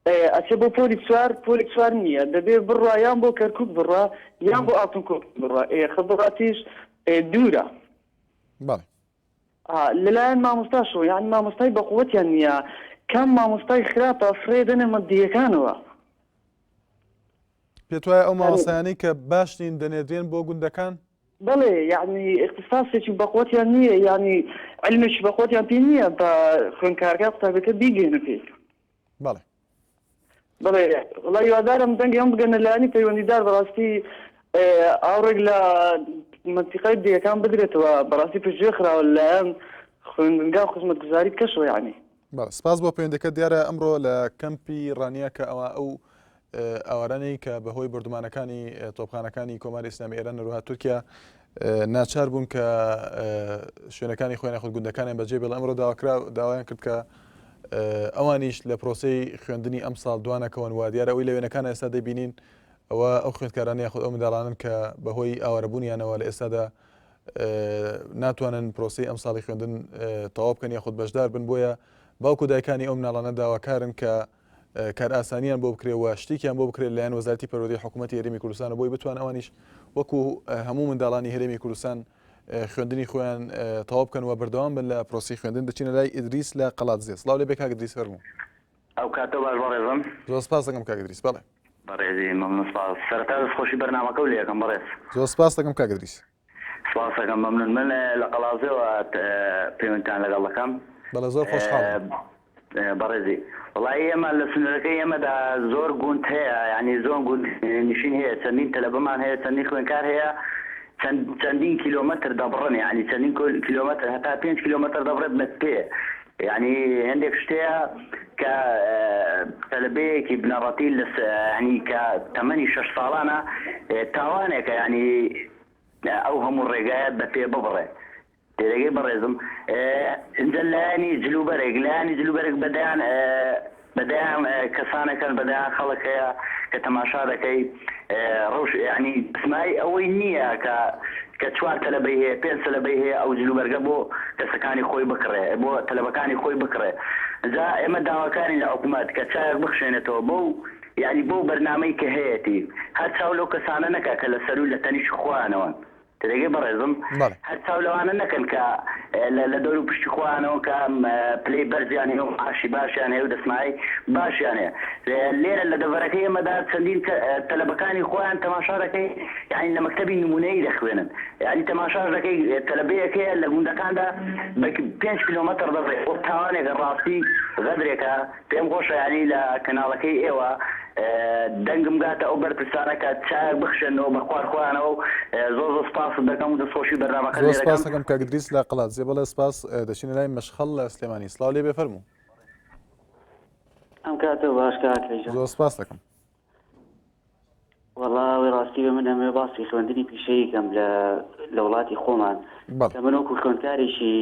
ئەچێ بۆ پۆلی چوار پۆلی چوار نییە دەبێ بڕوا یان بۆ کەرکوک بڕوا یان بۆ ئاڵتون کۆپری بڕوا ئێ خە بڕاتیش دوورە. بەڵێ. ئا لەلایەن مامۆستاشەوە یانی مامۆستای بەقوەتیان نییە کام مامۆستای خراپە فڕێ دەنە مەدییەکانەوە. پێت وایە ئەو مامۆستایانەی کە باش نین دەنێردرێن بۆ گوندەکان؟ بەڵێ یەعنی ئیختیساسێکی بەقوەتیان نییە یەعنی عیلمێکی بەقوەتیان پێ نییە بە خوێندکارەکە قوتابیەکە بیگەینە پێی. بەڵێ. بەڵێ وەڵا هیوادارم دەنگی ئەم بگەنە لایەنی پەیوەندیدار بەڕاستی ئاوڕێک لە مەنتیقەی دێیەکان بدرێتەوە بەڕاستی پشتگوێ خراوە لەلایەن خوێندنگا و خزمەتگوزاری کەشەوە یەعنی. بەڵێ سپاس بۆ پەیوەندەکەت دیارە ئەمڕۆ لە کەمپی ڕانیە کە ئەوە ئەو ئاوارانەی کە بەهۆی بردومانەکانی تۆپخانەکانی کۆماری ئیسلامی ئێران هەروەها تورکیا ناچار بوون کە شوێنەکانی خۆیان خود گوندەکانیان بەجێ بێڵ ئەمڕۆ داواکرا داوایان کرد کە ئەوانیش لە پرۆسی خوێندنی ئەم ساڵ دوانەکەون و دیارە ئەوی لە وێنەکان ئێستا دەبینین ئەوە ئەو خوێندکاران یاخود ئەو منداڵانن کە بەهۆی ئاوارەبوونیانەوە لە ئێستادا ناتوانن پرۆسەی ئەمساڵی خوێندن تەواو بکەن یاخود بەشدار بن بۆیە باوک و دایکانی ئەو مناڵانە داواکارن کە کارئاسانیان بۆ بکرێ و شتێکیان بۆ بکرێت لایەن وەزارتی پەروەردەی حکوومەتی هەرێمی کوردستان بۆی بتوان ئەوانیش وەکو هەموو منداڵانی هەرێمی کوردستان خوێندنی خۆیان تەواو بکەن و بەردەوام بن لە پرۆسی خوێندن دەچینە لای ئیدریس لە قەڵادزێ سڵاو لێ بێ کاک ئیدریس فەرموو. ئەو کاتە باش بەڕێزم. زۆر سپاس دەکەم کاک ئیدریس بەڵێ. بەڕێزی مەمنون سپاس سەرەتا دەست خۆشی بەرنامەکەو لێ ئەکەم بەڕێز. زۆر سپاست دەکەم کاک ئیدریس. سپاس ئەکەم مەمنون من لە قەڵادزێوە پەیوەندیتان لەگەڵ دەکەم. بەڵێ زۆر خۆشحاڵم. بەڕێزی وەڵایی ئێمە لە سنورەکەی ئێمەدا زۆر گوند هەیە یانی زۆر گوند نشین هەیە چەندین تەلەبەمان هەیە چەندین خوێنکار هەیە چەند چەندین کیلۆمەتر دەبڕن یانی چەندین کیلۆمەتر هەتا پێنج کیلۆمەتر دەبڕێت بە پێ یانی هێندێک شت هەیە کە تەلەبەیەکی بنەڕەتی لە یانی کە تەمەنی شەش ساڵانە تاوانێکە یانی ئەو هەموو ڕێگایە بە پێ ببڕێ تێدەگەی بەڕێزم ئینجا لایەنی جلوبەرگ لایەنی جلوبەرگ بە دەیان بە دەیان کەسانەکەن بە دەیان خەڵک هەیە کە تەماشا دەکەی ڕەوش یانی دەسمایی ئەوەی نییە کە کە چوار تەلەبەی هەیە پێنج تەلەبەی هەیە ئەو جلوبەرگە بۆ کەسەکانی خۆی بکڕێ بۆ تەلەبەکانی خۆی بکڕێ جا ئێمە داواکارین لە حکوومەت کە چاوێک بخشێنێتەوە بەو. یانی بەو بەرنامەی کە هەیەتی هەر چاو لەو کەسانە نەکا کە لە سەروو لە تەنیشت خۆیانەوەن تێدەگەی بەڕێزم؟ بەڵێ. هەر چاو لەوانە نەکەن کە لە لە دەور و پشتی خۆیانەوەن کە پلەی بەرزیان هەیە و معاشی باشیان هەیە و دەسمایەی باشیان هەیە. لێرە لە دەڤەرەکەی ئێمەدا چەندین تەلەبەکانی خۆیان تەماشا دەکەی یانی لە مەکتەبی نموونەیی دەخوێنن. یانی تەماشاش دەکەی تەلەبەیەک هەیە لە گوندەکاندا بە پێنج کیلۆمەتڕ دەبڕێ. ئەوە تاوانێکە ڕاستی غەدرێکە. پێم خۆشە یانی لە کەناڵەکەی ئێوە دەنگم گاتە ئەو بەرپرسانە کە چاوێک بخشێننەوە بە خوار خۆیانەوە و زۆر زۆر سپاست دەکەم و دەستخۆشی بەرنامەکەت زۆر لێ سپاس دەکەم. دەکەم کاک ئیدریس لە قەڵادزێ. بەڵێ سپاس. دەچینە لای مەشخەڵ لە سلێمانی. سڵاو لێ بێ فەرموو. ئەم کاتە باش کاک هێژا. زۆر سپاس دەکەم. وەڵا ئەوەی ڕاستی بێ من ئەمەوێ باسی خوێندنی پیشەیی کەم لە لە وڵاتی خۆمان بەڵێ. کە من وەکو خوێندکارێکی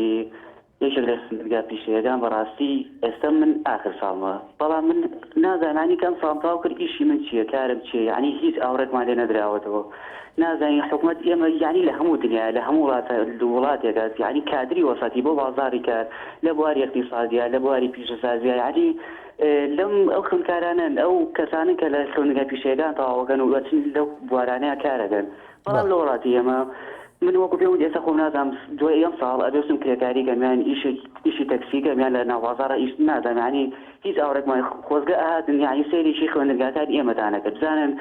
یەکێک لە خوێندنگا پیشەیەکان بەڕاستی ئێستا من ئاخر ساڵمە بەڵام من نازانم یانی کە ئەم ساڵم تەواو کرد ئیشی من چییە کارم چییە یانی هیچ ئاوڕێکمان لێ نەدراوەتەوە نازانین حکومەت ئێمە یانی لە هەموو دنیا لە هەموو وڵاتە وڵاتێکە یانی کادری وەسەتی بۆ بازاڕی کار لە بواری ئیقتیسادیا لە بواری پیشەسازیا یانی لەم ئەو خوێندکارانەن ئەو کەسانەن کە لە خوێندنگا پیشەیەکان تەواوەکەن و ئەچن لەو بوارانەیا کارەکەن بەڵام لە وڵاتی ئێمە من وەکو پێم وت ئێستا خۆم نازانم دوای ئەم ساڵ ئەبێ بچم کرێکاری کەم یان ئیشێک ئیشی تەکسی کەم یان لە ناوبازاڕا ئیش نازانم یانی هیچ ئاوڕێکمان خۆزگە ئەهاتن یانی سەیرێکی خوێندنگاکانی ئێمەتان ئەکرد بزانن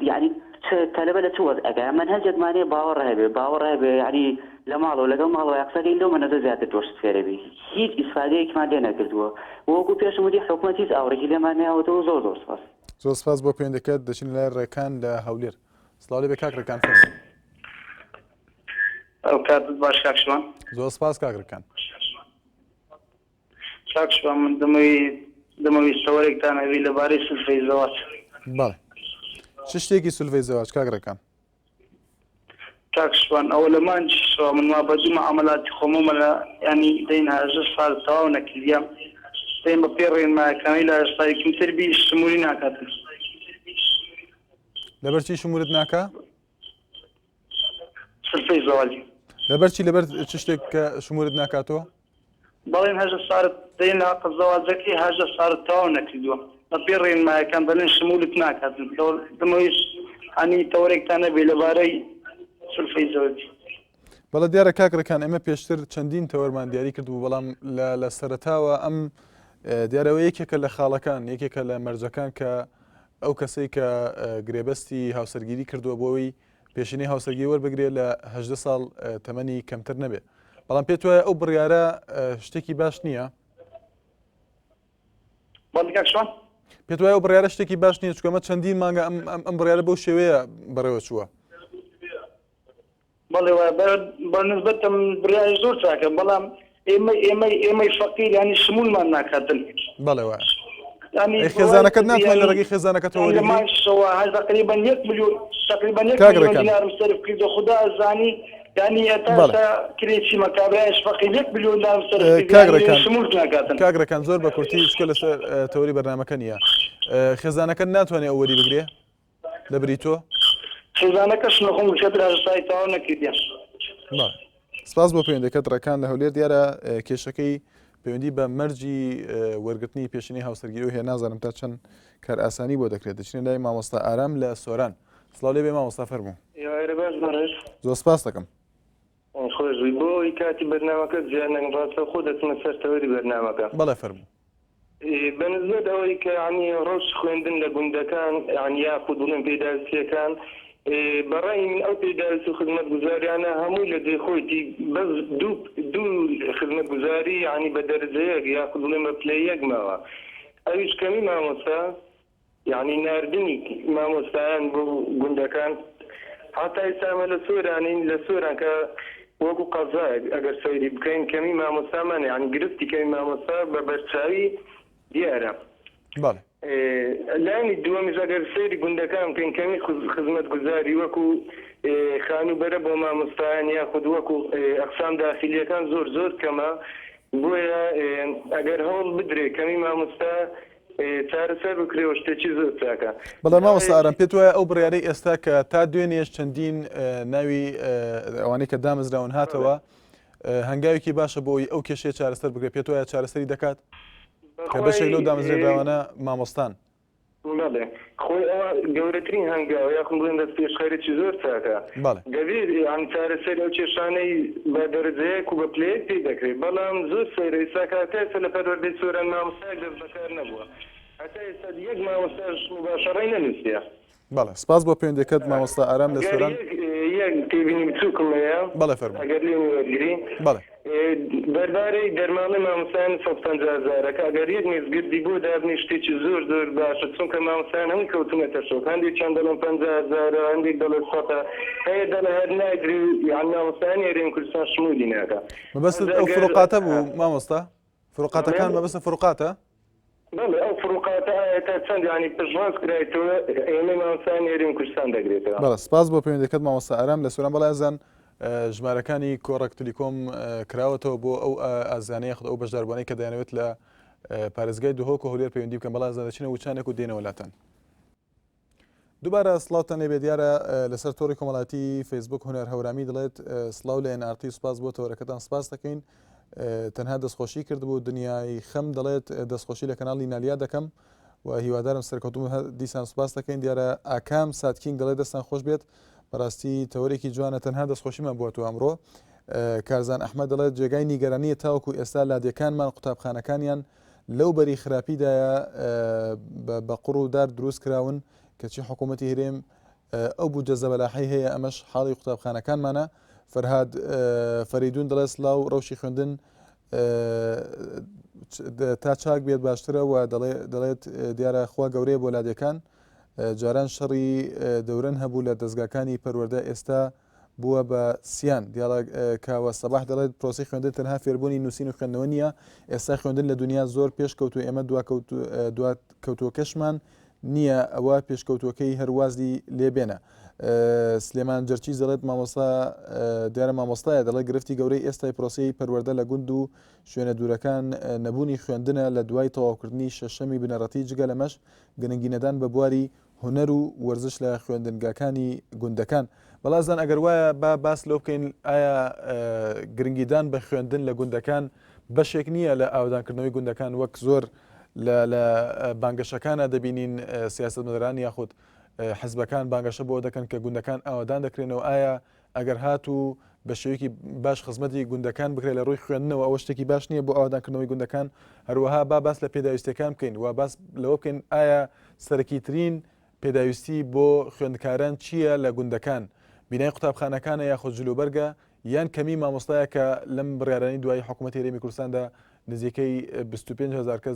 یانی چ تەلەبە لە چ وەزعێکە مەنهەجێکمان هەیە باوەڕ هەبێ باوەڕ هەبێ یانی لە ماڵەوە لەگەڵ ماڵەوە قسەکەین لەو مەنهەجە زیاتر تۆ شت فێرەبی هیچ ئیسفادەیەکمان لێ نەکردووە وەکو پێشم وتی حکومەت هیچ ئاوڕێکی لێمان نەیاوەتەوە زۆر زۆر سپاس. زۆر سپاس بۆ پەیوەندەکەت دەچینە لای ڕێکان لە هەولێر سڵاو لێبێ کاک ڕێکان فەرموو. ئەو کاتت باش کاک شوان. زۆر سپاس کاک ڕێکان. کاک شوان من دەمەوی دەمەوی تەوەرێکتان هەبی لەبارەی سولفەی زەواج. بەڵێ چ شتێکی سولفەی زەواج کاک ڕێکان؟ کاک شوان ئەوە لە مانگی شەوە من وا بە دوو مەعامەلاتی خۆمەوە لە یانی دەین هاژە سال تەواو نەکردیە دەین بە پێی ڕێنمایەکانی لە هەشتای کمتر بی شمولی ناکاتن. لەبەر چی شمورت ناکا؟ سلفەی زەواجی. لەبەر چی لەبەر چ شتێک کە شمورت ناکاتەوە؟ بەڵێن هەژە سارت دەین لە هەقە زەواجەکەی هەژە سارت تەواو نەکردووە بە پێی ڕێنمایەکان دەلێن شمولت ناکاتن دەمەویست هەنی تەوەرێکتان هەبێ لەبارەی سولفەی زەوجی. بەڵێ دیارە کاک ڕێکان ئێمە پێشتر چەندین تەوەرمان دیاری کردبوو بەڵام لە لە سەرەتاوە ئەم دیارەوە یەکێکە لە خاڵەکان یەکێکە لە مەرجەکان کە ئەو کەسەی کە گرێبەستی هاوسەرگیری کردووە بۆی پێشینەی هاوسەرگیری وەربگرێت لە 18 ساڵ تەمەنی کەمتر نەبێت بەڵام پێت وایە ئەو بڕیارە شتێکی باش نییە؟ پێت وایە ئەو بڕیارە شتێکی باش نییە چکەمە چەندین مانگە ئەم بڕیارە بەو شێوەیە بەڕێوە چووە. بەڵێ وایە بە نسبەتم بڕیاری زۆر چاکە بەڵام ئێمە ئێمەی ئێمەی فەقیر ینی شمولمان ناکاتن. بەڵێ وایە. ئەی خێزانەکەت ناتوانێت لە ڕێگەی خێزانەکەتەوە وەریگری؟ لە مانگشەوە هەر تقریبا یەک ملیۆن تقریبا یەک ملیۆن دینارم سەرف کردو خودا ئەزانی یانی هەتا ئێستا کرێ چیمە کابرایش فەقیر یەک ملیۆن دینارم سەرف کرد کاک ڕێکان شمول ناکاتن. کاک ڕێکان زۆر بە کورتی چکە لەسەر تەوەری بەرنامەکە نییە خێزانەکەت ناتوانێت ئەو وەری بگرێ؟ لە بری تۆ؟ خێزانەکەشم لە خۆم کە دراسای تەواو نەکردیە. بەڵێ سپاس بۆ پەیوەندەکەت ڕێکان لە هەولێر دیارە کێشەکەی پەیوەندی بە مەرجی وەرگرتنی پێشینەی هاوسەرگیری هەیە نازانم تا چەند کار ئاسانی بۆ دەکرێت دەچینە لای مامۆستا ئارام لە سۆران سڵاو لێ بێ مامۆستا فەرموو ئێوارە باش بەڕێز زۆر سپاس دەکەم خۆش بی بۆ ئەوەی کاتی بەرنامەکە زیاد نەکەم ڕاستەوخۆ دەچمە سەر تەوەری بەرنامەکە بەڵێ فەرموو بە نسبەت ئەوەی کە یانی ڕەوشی خوێندن لە گوندەکان یانی یاخود بڵێم پێداویستییەکان بە ڕای من ئەو پێداویستی و خزمەتگوزاریانە هەمووی لە جێی خۆیتی بەس دوو دوو خزمەتگوزاری یانی بە دەرەجە یەک یاخود بڵێم بە پلە یەک ماوە ئەویش کەمی مامۆستا یانی ناردنی مامۆستایان بۆ گوندەکان هەتا ئیستا ئێمە لە سۆرانین لە سۆران کە وەکو قەزایەک ئەگەر سەیری بکەین کەمی مامۆستامان هەیە یانی گرفتی کەمی مامۆستا بە بەرچاوی دیارە. بەڵێ. لایەنی دووەمیش ئەگەر سەیری گوندەکان بکەین کەمی خزمەتگوزاری وەکو خانووبەرە بۆ مامۆستایان یاخود وەکو ئەقسام داخیلیەکان زۆر زۆر کەمە بۆیە ئەگەر هەوڵ بدرێ کەمی مامۆستا چارەسەر بکرێ و شتێکی زۆر چاکە. بەڵێ مامۆستا ئارام پێت وایە ئەو بڕیارەی ئێستا کە تا دوێنێش چەندین ناوی ئەوانەی کە دامەزراون هاتەوە هەنگاوێکی باشە بۆ ئەوەی ئەو کێشەیە چارەسەر بکرێت پێت وایە چارەسەری دەکات کە بەشێک لەو دامەزرێنراوانە مامۆستان؟ بەڵێ خۆی ئەوە گەورەترین هەنگاوە یاخود بڵێن دەستپێشخەریی زۆر چاکە. بەڵێ. دەبێت یانی چارەسەری ئەو کێشانەی بە دەرەجەیەک و بە پلەیەک پێی دەکرێت بەڵام زۆر سەیرە ئیستا کە هەتا ئێستا لە پەروەردەی سۆران مامۆستایەک دەست بەکار نەبووە هەتا ئێستا یەک مامۆستاش موباشەڕەی نەنووسیە. بەڵێ سپاس بۆ پەیوەندیەکەت مامۆستا ئارام لە ئەگەر سۆران. یەک یەک تێبینی بچووکم هەیە بەڵێ فەرموو. ئەگەر لێم وەرگری. بەڵێ. دەربارەی دەرماڵەی مامۆستایان 150 هەزارەکە ئەگەر یەک مێزگردی بۆ دابنێی شتێکی زۆر زۆر باشە چونکە مامۆستایان هەمووی کەوتونەتە شۆک هەندێکیان دەڵێن 50 هەزارە هەندێک دەڵێ سەتە هەیە دەڵێ هەر نایدرێ یان مامۆستایانی هەرێمی کوردستان شمولی ناکا مەبەستت ئەنجا ئەو گەر فروقاتە بوو مامۆستا؟ فروقاتەکان بەڵێ مەبەستە فروقاتە؟ بەڵێ ئەو فروقاتە ئایا تا چەند یانی پشتڕاست کرایتەوە ئێمەی مامۆستایانی هەرێمی کوردستان دەگرێتەوە؟ بەڵێ سپاس بۆ پەیوەندیەکەت مامۆستا ئارام لە سۆران. بەڵێ ئازیزان ژمارەکانی کۆڕەک تلیکۆم کراوەتەوە بۆ ئەو ئازیزانەی یاخود ئەو بەشداربووانەی کە دەیانەوێت لە پارێزگای دهۆک و هەولێر پەیوەندی بکەن. بەڵێ ئازیزان دەچینە وچانێک و دێنەوە لاتان. دووبارە سڵاوتان لێبێ دیارە لەسەر تۆڕی کۆمەڵاتی فەیسبوک هونەر هەورامی دەڵێت سڵاو لە NRT سوپاس بۆ تەوەرەکەتان سپاس دەکەین تەنها دەستخۆشی کردبوو دنیای خەم دەڵێت دەستخۆشی لە کەناڵی نالیا دەکەم و هیوادارم سەرکەوتوم دیسان سپاس دەکەین دیارە ئاکام ساتکینگ دەڵێت دەستان خۆش بێت بەڕاستی تەوەرێکی جوانە تەنها دەستخۆشیمان بووە تۆ ئەمڕۆ کارزان ئەحمەد دەڵێت جێگای نیگەرانیە تاوەکو ئێستا لادێکانمان قوتابخانەکانیان لەو بەری خراپیدایە بە قوڕ و دار دروست کراون، کەچی حکوومەتی هەرێم ئەو بودجە زەبەلاحەی هەیە، ئەمەش حاڵی قوتابخانەکانمانە. فەرهاد فەریدون دەڵێ سڵاو، ڕەوشی خوێندن تا چاک بێت باشترە و دەڵێت دیارە خوا گەورەیە بۆ لادێکان. جاران شەڕی دەورەن هەبوو لە دەزگاکانی پەروەردە، ئێستا بووە بە سیان. دیاڵە کاوە سەباح دەڵێت، پرۆسەی خوێندن تەنها فێربوونی نووسین و خوێندنەوە نییە، ئێستا خوێندن لە دونیا زۆر پێشکەوتووە، ئێمە دواکەوتووەکەشمان نییە، ئەوە پێشکەوتووەکەی هەر وازی لێ بێنە. سلێمان جەرچیز دەڵێت، مامۆستا دیارە مامۆستایە، دەڵێت گرفتی گەورەی ئێستای پرۆسەی پەروەردە لە گوند و شوێنە دوورەکان نەبوونی خوێندنە لە دوای تەواوکردنی شەشەمی بنەڕەتی، جگە لەمەش گرنگینەدان بە بواری هونەر و وەرزش لە خوێندنگاکانی گوندەکان. بەڵێ ئازیزان ئەگەر وایە با باس لەوە بکەین ئایا گرنگیدان بە خوێندن لە گوندەکان بەشێک نییە لە ئاوەدانکردنەوەی گوندەکان وەک زۆر لە لە بانگەشەکانە دەبینین سیاسەتمەداران یاخود حزبەکان بانگەشە بۆ دەکەن کە گوندەکان ئاوەدان دەکرێنەوە ئایا ئەگەر هاتوو بە شێوەیەکی باش خزمەتی گوندەکان بکرێت لە ڕووی خوێندنەوە ئەوە شتێکی باش نییە بۆ ئاوەدانکردنەوەی گوندەکان هەروەها با باس لە پێداویستیەکان بکەین و باس لەوە بکەین ئایا سەرەکیترین پێداویستی بۆ خوێندکاران چییە لە گوندەکان بینای قوتابخانەکانە یاخود جلوبەرگە یان کەمی مامۆستایە کە لەم بڕیارانی دوایی حکوومەتی هەرێمی کوردستاندا نزیکەی 25 هزار کەس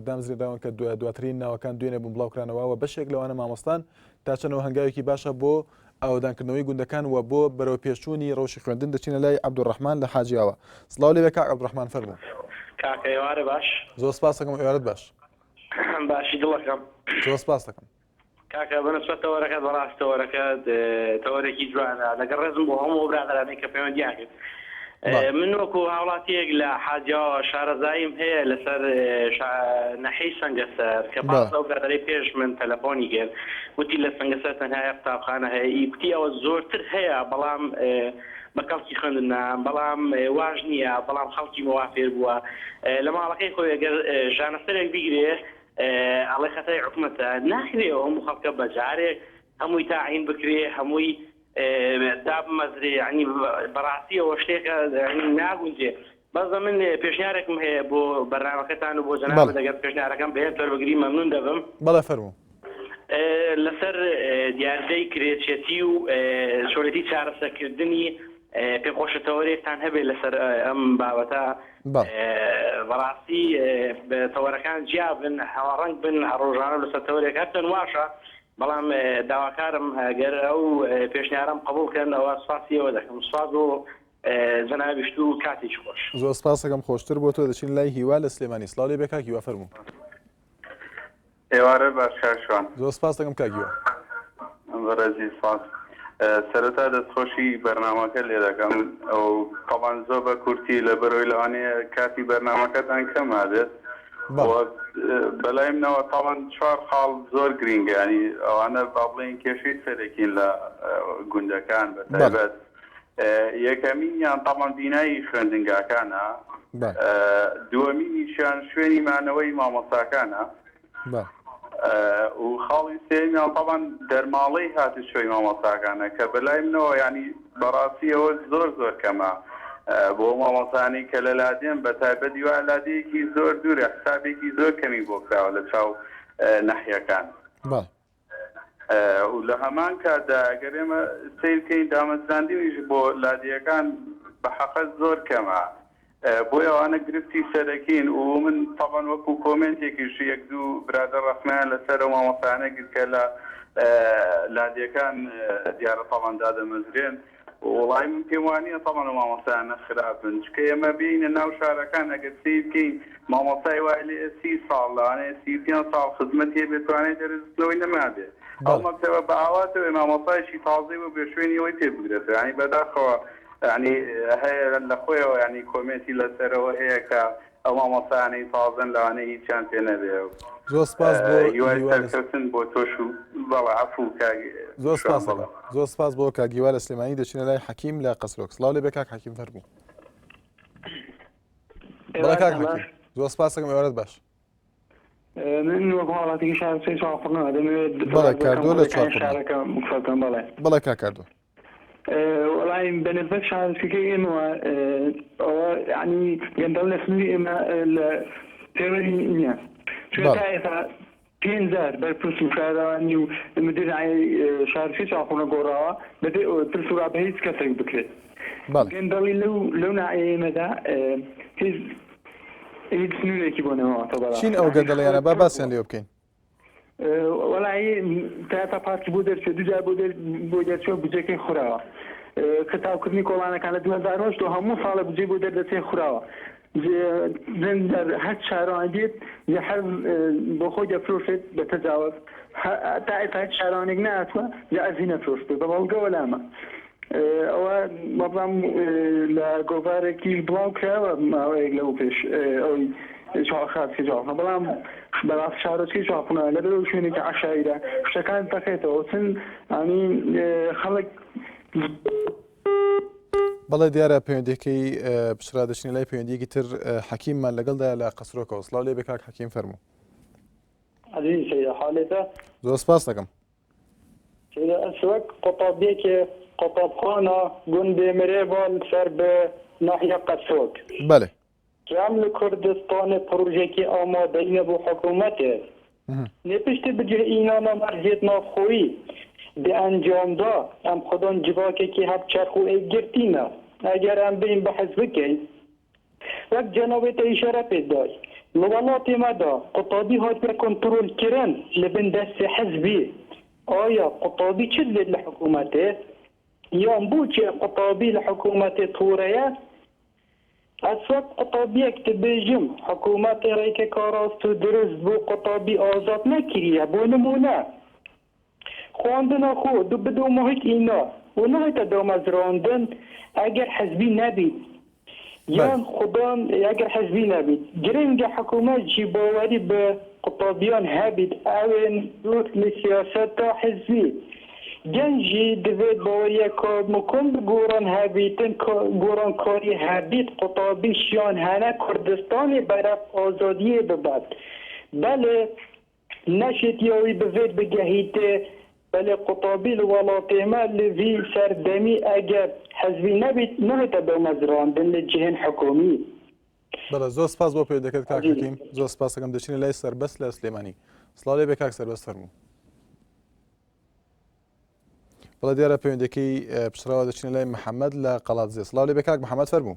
دامەزرێنراون کە دواترین ناوەکان دوێنێ بوون بڵاوکرانەوە و بەشێک لەوانە مامۆستان تا چەند هەنگاوێکی باشە بۆ ئاوەدانکردنەوەی گوندەکان و بۆ بەرەوپێشچوونی ڕەوشی خوێندن دەچینە لای عەبدولڕەحمان لە حاجیاوە. سڵاو لێبێ کاک عەبدولڕەحمان فەرموو. کاکە ئێوارە باش. زۆر سپاس دەکەم ئێوارەت باش. باشی دڵەکەم. زۆر سپاس دەکەم. کاکە بەنسبەت تەوەرەکەت بەڕاست تەوەرەکەت تەوەرێکی جوانە لەگەڵ ڕێزم بۆ هەموو ئەو برادەرانەی کە پەیوەندیان کرد من وەکو هاوڵاتیەک لە حاجیاوە شارەزاییم هەیە لەسەر ناحیەی سەنگەسەر کە باس لەو برادەرەی پێش من تەلەفۆنی کرد وتی لە سەنگەسەر تەنها یەک قوتابخانە هەیە ئی کوتی ئەوە زۆرتر هەیە بەڵام بە کەڵکی خوێندن نا بەڵام واش نییە بەڵام خەڵکی مەوا فێر بووە لە ماڵەکەی خۆی گەر ژانەسەرێک بیگرێ ئەڵێ خەتای حکومەتە ناکرێ هەموو خەڵکە بەجارێک هەمووی تاعین بکرێ هەمووی دابمەزرێ یانی بەڕاستی ئەوە شتێکە ناگونجێ بەس من پێشنیارێکم هەیە بۆ بەرنامەکەتان و بۆ جەنابت ئەگەر پێشنیارەکەم بەهێند وەربگری مەمنون دەبم. بەڵێ فەرموو. لەسەر دیاردەی کرێچێتی و چۆنێتی چارەسەرکردنی پێم خۆشە تەوەرێکتان هەبێت لەسەر ئەم بابەتە بەڕاستی تەوەرەکان جیا بن هاوڕەنگ بن ڕۆژانە لەسەر تەوەرێک هەرچەند واشە بەڵام داواکارم گەر ئەو پێشنیارەم قبوڵ کەن ئەوە سوپاسی ئێوە دەکەم سوپاس بۆ جەنابیشت و کاتێکی خۆش. زۆر سپاس دەکەم خۆشتر بۆ تۆ دەچین لای هیوا لە سلێمانی سڵاو لێ بێ کاک هیوا فەرموو. ئێوارە باش کاک شوان. زۆر سپاس دەکەم کاک هیوا. بەڕێزی سپاس. سەرەتا دەستخۆشی بەرنامەکە لێ دەکەم ئەو تەبعەن زۆر بە کورتی لەبەرئەوەی لەوانەیە کاتی بەرنامەکەتان کەم هەبێت بەلای منەوە تاوان چوار خاڵ زۆر گرینگە ینی ئەوانە با بڵێین کێشەی سەرەکین لە گوندەکان بە تایبەت یەکەمینیان تاوان بینایی خوێندنگاکانە دووەمینیشیان شوێنی مانەوەی مامۆستاکانە. و خاڵی سێیەمیان تەبعەن دەرماڵەی هاتوچۆی مامۆستاکانە کە بەلای منەوە یانی بەڕاستی ئەوە زۆر زۆر کەمە بۆ مامۆستایانی کە لە لادێن بە تایبەتی وا لادێیەکی زۆر دوورە حسابێکی زۆر کەمی بۆ کراوە لە چاو نەحیەکان. بەڵێ. و لە هەمان کاتدا ئەگەر ئێمە سەیر بکەین دامەزراندنیش بۆ لادێیەکان بە حەقە زۆر کەمە بۆیە ئەوانە گرفتی سەرەکین و من تەبعەن وەکو کۆمێنتێکیش یەک دوو برادەر ڕەخنەیان لەسەر ئەو مامۆستایانە گرت کە لە لادێکان دیارە تەبعەن دادەمەزرێن وەڵایی من پێم وانیە تەبعەن ئەو مامۆستایانە خراپن چونکە ئێمە بێینە ناو شارەکان ئەگەر سەیر بکەین مامۆستای وای لێ سی ساڵ لەوانەیە 35 ساڵ خزمەتی هەبێت توانای دەرسوتنەوەی نەمابێ ئەو مەکتەبە بە ئاواتەوەی مامۆستایەکی تازەی بۆ بێ شوێنی ئەوەی پێ بگرێتەوە یانی بەداخەوە یانی هەیە لە خۆیەوە یانی کۆمێنتی لەسەرەوە هەیە کە ئەو مامۆستایانەی تازەن لەوانەیە هیچیان پێ نەبێ زۆر سپاس بۆ هیوای سەرکەوتن بۆ تۆش و بەڵێ عەفوو کاک زۆر سپاس دەکەم زۆر سپاس بۆ کاک هیوا لە سلێمانی دەچینە لای حەکیم لە قەسرۆک سڵاو لێ بێ کاک حەکیم فەرموو بەڵێ کاک حەکیم زۆر سپاس دەکەم ئێوارەت باش من وەک هاوڵاتیکی شارۆچکەی چوارقوڕنەوە دەمەوێت بەڵێ کاردۆ لە چوارقوڕنە شارەکە قسە بکەم بەڵێ بەڵێ کاک کاردۆ وەڵای بە نسبەت شارۆچکەکەی ئێمەوە ئەوە یانی گەندەڵ لە سنووری ئێمە لە پێوەری نییە چونکە تا ئێستا پێنج جار بەرپرس و شارەوانی و مدیر شارۆچکەی چاخونە گۆڕاوە بەبێ ئەوەی پرس و ڕا بە هیچ کەسێک بکرێت گەندەڵی لەو لەو ناحیەی ئێمەدا هیچ هیچ سنوورێکی بۆ نەماوەتەوە بەڕاستی چین ئەو گەندەڵیانە با باسیان لێوە بکەین وەڵایی تا تا پارتی بۆ دەرچوە دوو جار بۆ دەر بۆ دەرچوە بودجەکەی خوراوە قرتاوکردنی کۆڵانەکان لە 2008 تۆ هەموو ساڵە بودجەی بۆ دەردەچێ خوراوە چەند جار هەر شارەوان دێت یا هەر بۆ خۆی دەفرۆشێت بە تەجاوز تا ئێستا هیچ شارەوانێک نەهاتووە یا ئەرزی نەفرۆشتووە بە بەڵگەوە لامە ئەوە وابزانم لە گۆڤارێکیش بڵاو کراوە ماوەیەک لەو پێش ئەوەی خاکی جاڵخە بەڵام بەڕاست شارۆچکەی چاخونە لەبەر ئەو شوێنێکی عەشایرە شتەکان تەقێتەوە چون ئەنی خەڵک بەڵێ دیارە پەیوەندیەکەی پچرا دەچینە لای پەیوەندیەکی تر حەکیممان لەگەڵدایە لە قەسرۆکەوە سڵاو لێ بێ کاک حەکیم فەرموو عەزیزی سەیدا حالێتە زۆر سپاس دەکەم سەیدا ئەس وەک قوتابیەکێ قوتابخانە گوندێ مرێڤال سەر بە ناحیە قەسرۆک. بەلێ. کام لە کوردستانێ پرۆژەکێ ئامادەینە بۆ حکوومەتێ نێ پشتێ بجێ ئینانا مەرجێت ناوخۆیی دە ئەنجامدا ئەم خودان جڤاکێکی هەڤچەرخ و ئێکگرتینە ئەگەر ئەم بێین بەحس بکەین وەک جەنابێ تە ئیشارە پێ دای لە وەڵاتێ مە دا قوتابی هاتیە کونترۆل کرن لە بن دەستێ حزبی ئایا قوتابی چ دڤێت لە حکوومەتێ یان بۆچێ قوتابی لە حکوومەتێ توورەیە ئەز وەک قوتابیەک دبێژم حکوومەتێ ڕێکەکا ڕاست و دروست بۆ قوتابی ئازاد نەکریە بۆ نموونە خواندنا خۆ دو بدۆ ماهیت ئینا و ناهێتە دامەزراندن ئەگەر حزبی نەبیت یان خودان ئەگەر حزبی نەبیت گرنگە حکوومەت ژی باوەری بە قوتابیان هەبیت ئەوێن دوور لە سیاسەتا حزبی گەنج ژی دڤێت باوەریەکا مکم بە گۆڕان هەبیتن گۆڕانکاری هەبیت قوتابی شیان هەنە کوردستانێ بەرەف ئازادیێ ببەت بەلێ نەشێت یاوی بڤێت بگەهیتێ بەلێ قوتابی لە وەڵاتێ مە لە ڤی سەردەمی ئەگەر حزبی نەبیت ناهێتە دامەزراندن لە جهێن حکومی. بەڵێ زۆر سپاس بۆ پەیوەندەکەت کاک حەکیم زۆر سپاس دەکەم دەچینە لای سەربەست لە سلێمانی سڵاو لێ بێ کاک سەربەست فەرموو بەڵێ دیارە پەیوەندەکەی پچڕاوە دەچینە لای محەممەد لە قەڵادزێ سڵاو لێ بێ کاک محەممەد فەرموو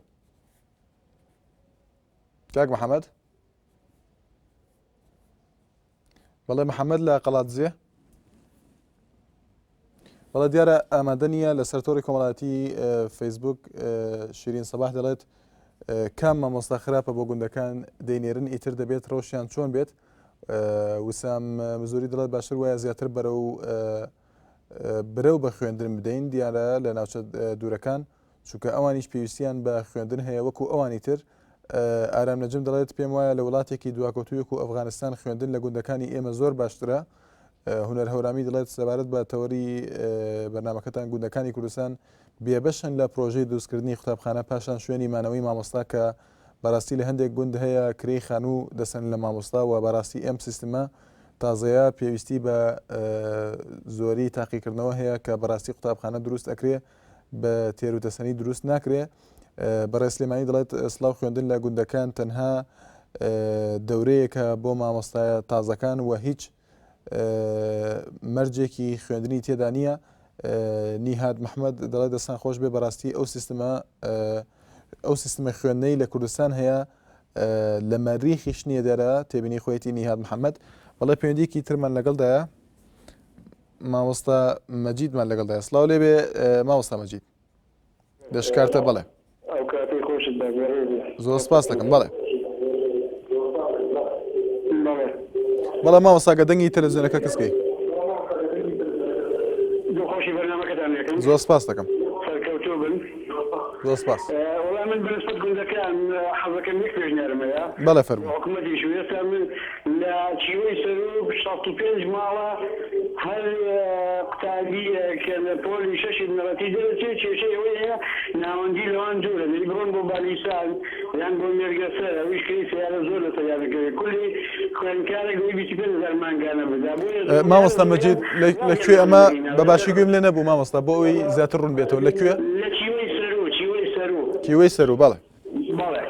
کاک محەممەد بەڵێ محەممەد لە قەڵادزێ بەڵێ دیارە ئامادە نییە لەسەر تۆڕی کۆمەڵاتی فەیسبوک شیرین سەباح دەڵێت کام مامۆستا خراپە بۆ گوندەکان دەینێرن ئیتر دەبێت ڕەوشیان چۆن بێت وسام مزوری دەڵێت باشتر وایە زیاتر بەرە و برەو بە خوێندن بدەین دیارە لە ناوچە دوورەکان چونکە ئەوانیش پێویستیان بە خوێندن هەیە وەکو ئەوانی تر ئارام نەجم دەڵێت پێم وایە لە وڵاتێکی دواکەوتووی وەکو ئەفغانستان خوێندن لە گوندەکانی ئێمە زۆر باشترە هونەر هەورامی دەڵێت سەبارەت بە تەوەری بەرنامەکەتان گوندەکانی کوردستان بێبەشن لە پرۆژەی دروستکردنی قوتابخانە پاشان شوێنی مانەوەی مامۆستا کە بەڕاستی لە هەندێک گوند هەیە کرێی خانوو دەسەن لە مامۆستا و بەڕاستی ئەم سیستمە. تازەیە پێویستی بە زۆری تاقیکردنەوە هەیە کە بەڕاستی قوتابخانە دروست ئەکرێ بە تێروتەسەنی دروست ناکرێ. بەڕێز سلێمانی دەڵێت سڵاو خوێندن لە گوندەکان تەنها دەورەیەکە بۆ مامۆستایە تازەکان و هیچ مەرجێکی خوێندنی تێدا نییە. نیهاد مححمد دەڵێت دەستان خۆش بێ بەڕاستی ئەو سیستمە ئەو سیستمە خوێندنەی لە کوردستان هەیە لە مەریخیش نییە دێرە تێبینی خۆیەتی نیهاد محەممەد بەڵێ پەیوەندیکی ترمان لەگەڵدایە مامۆستا مەجیدمان لەگەڵدایە سڵاو لێبێ مامۆستا مەجید دەشکارتە بەڵێ ئەو کاتەی خۆشت باش بەڕێزی زۆر سپاس دەکەم بەڵێ بەڵێ مامۆستا گە دەنگی تەلەڤزیۆنەکە کزکەی دڵخۆشی بەرنامەکەتان دەکەم زۆر سپاس دەکەم سەرکەوتوو بن زۆر سپاس وەڵا من بەنسبەت گوندەکان حەزەکەم یەک پێشنیارم هەیە بەڵێ فەرموو حکومەتیش و ئێستا من لە چیوەی سەروو 65 ماڵە هەر قوتابییەک کە لە پۆلی شەشی بنەڕەتی دەرەچێت کێشەی ئەوەی هەیە ناوەندی لەوان دوورە دەی بڕۆن بۆ بالیسان یان بۆ مێرگەسەر ئەویش کرێی سەیارە زۆر لەسەریان دەکەوێت کولی خوێندکارێک دەی 25 هەزار مانگانە بدا بۆیە زۆر مامۆستا مەجید لە کوێ ئەمە بە باشی گوێم لێ نەبوو مامۆستا بۆ ئەوەی زیاتر ڕوون بێتەوە لە کوێ؟ لە چیوەی سەروو چیوەی سەروو. چیوەی سەروو بەڵێ. بەڵێ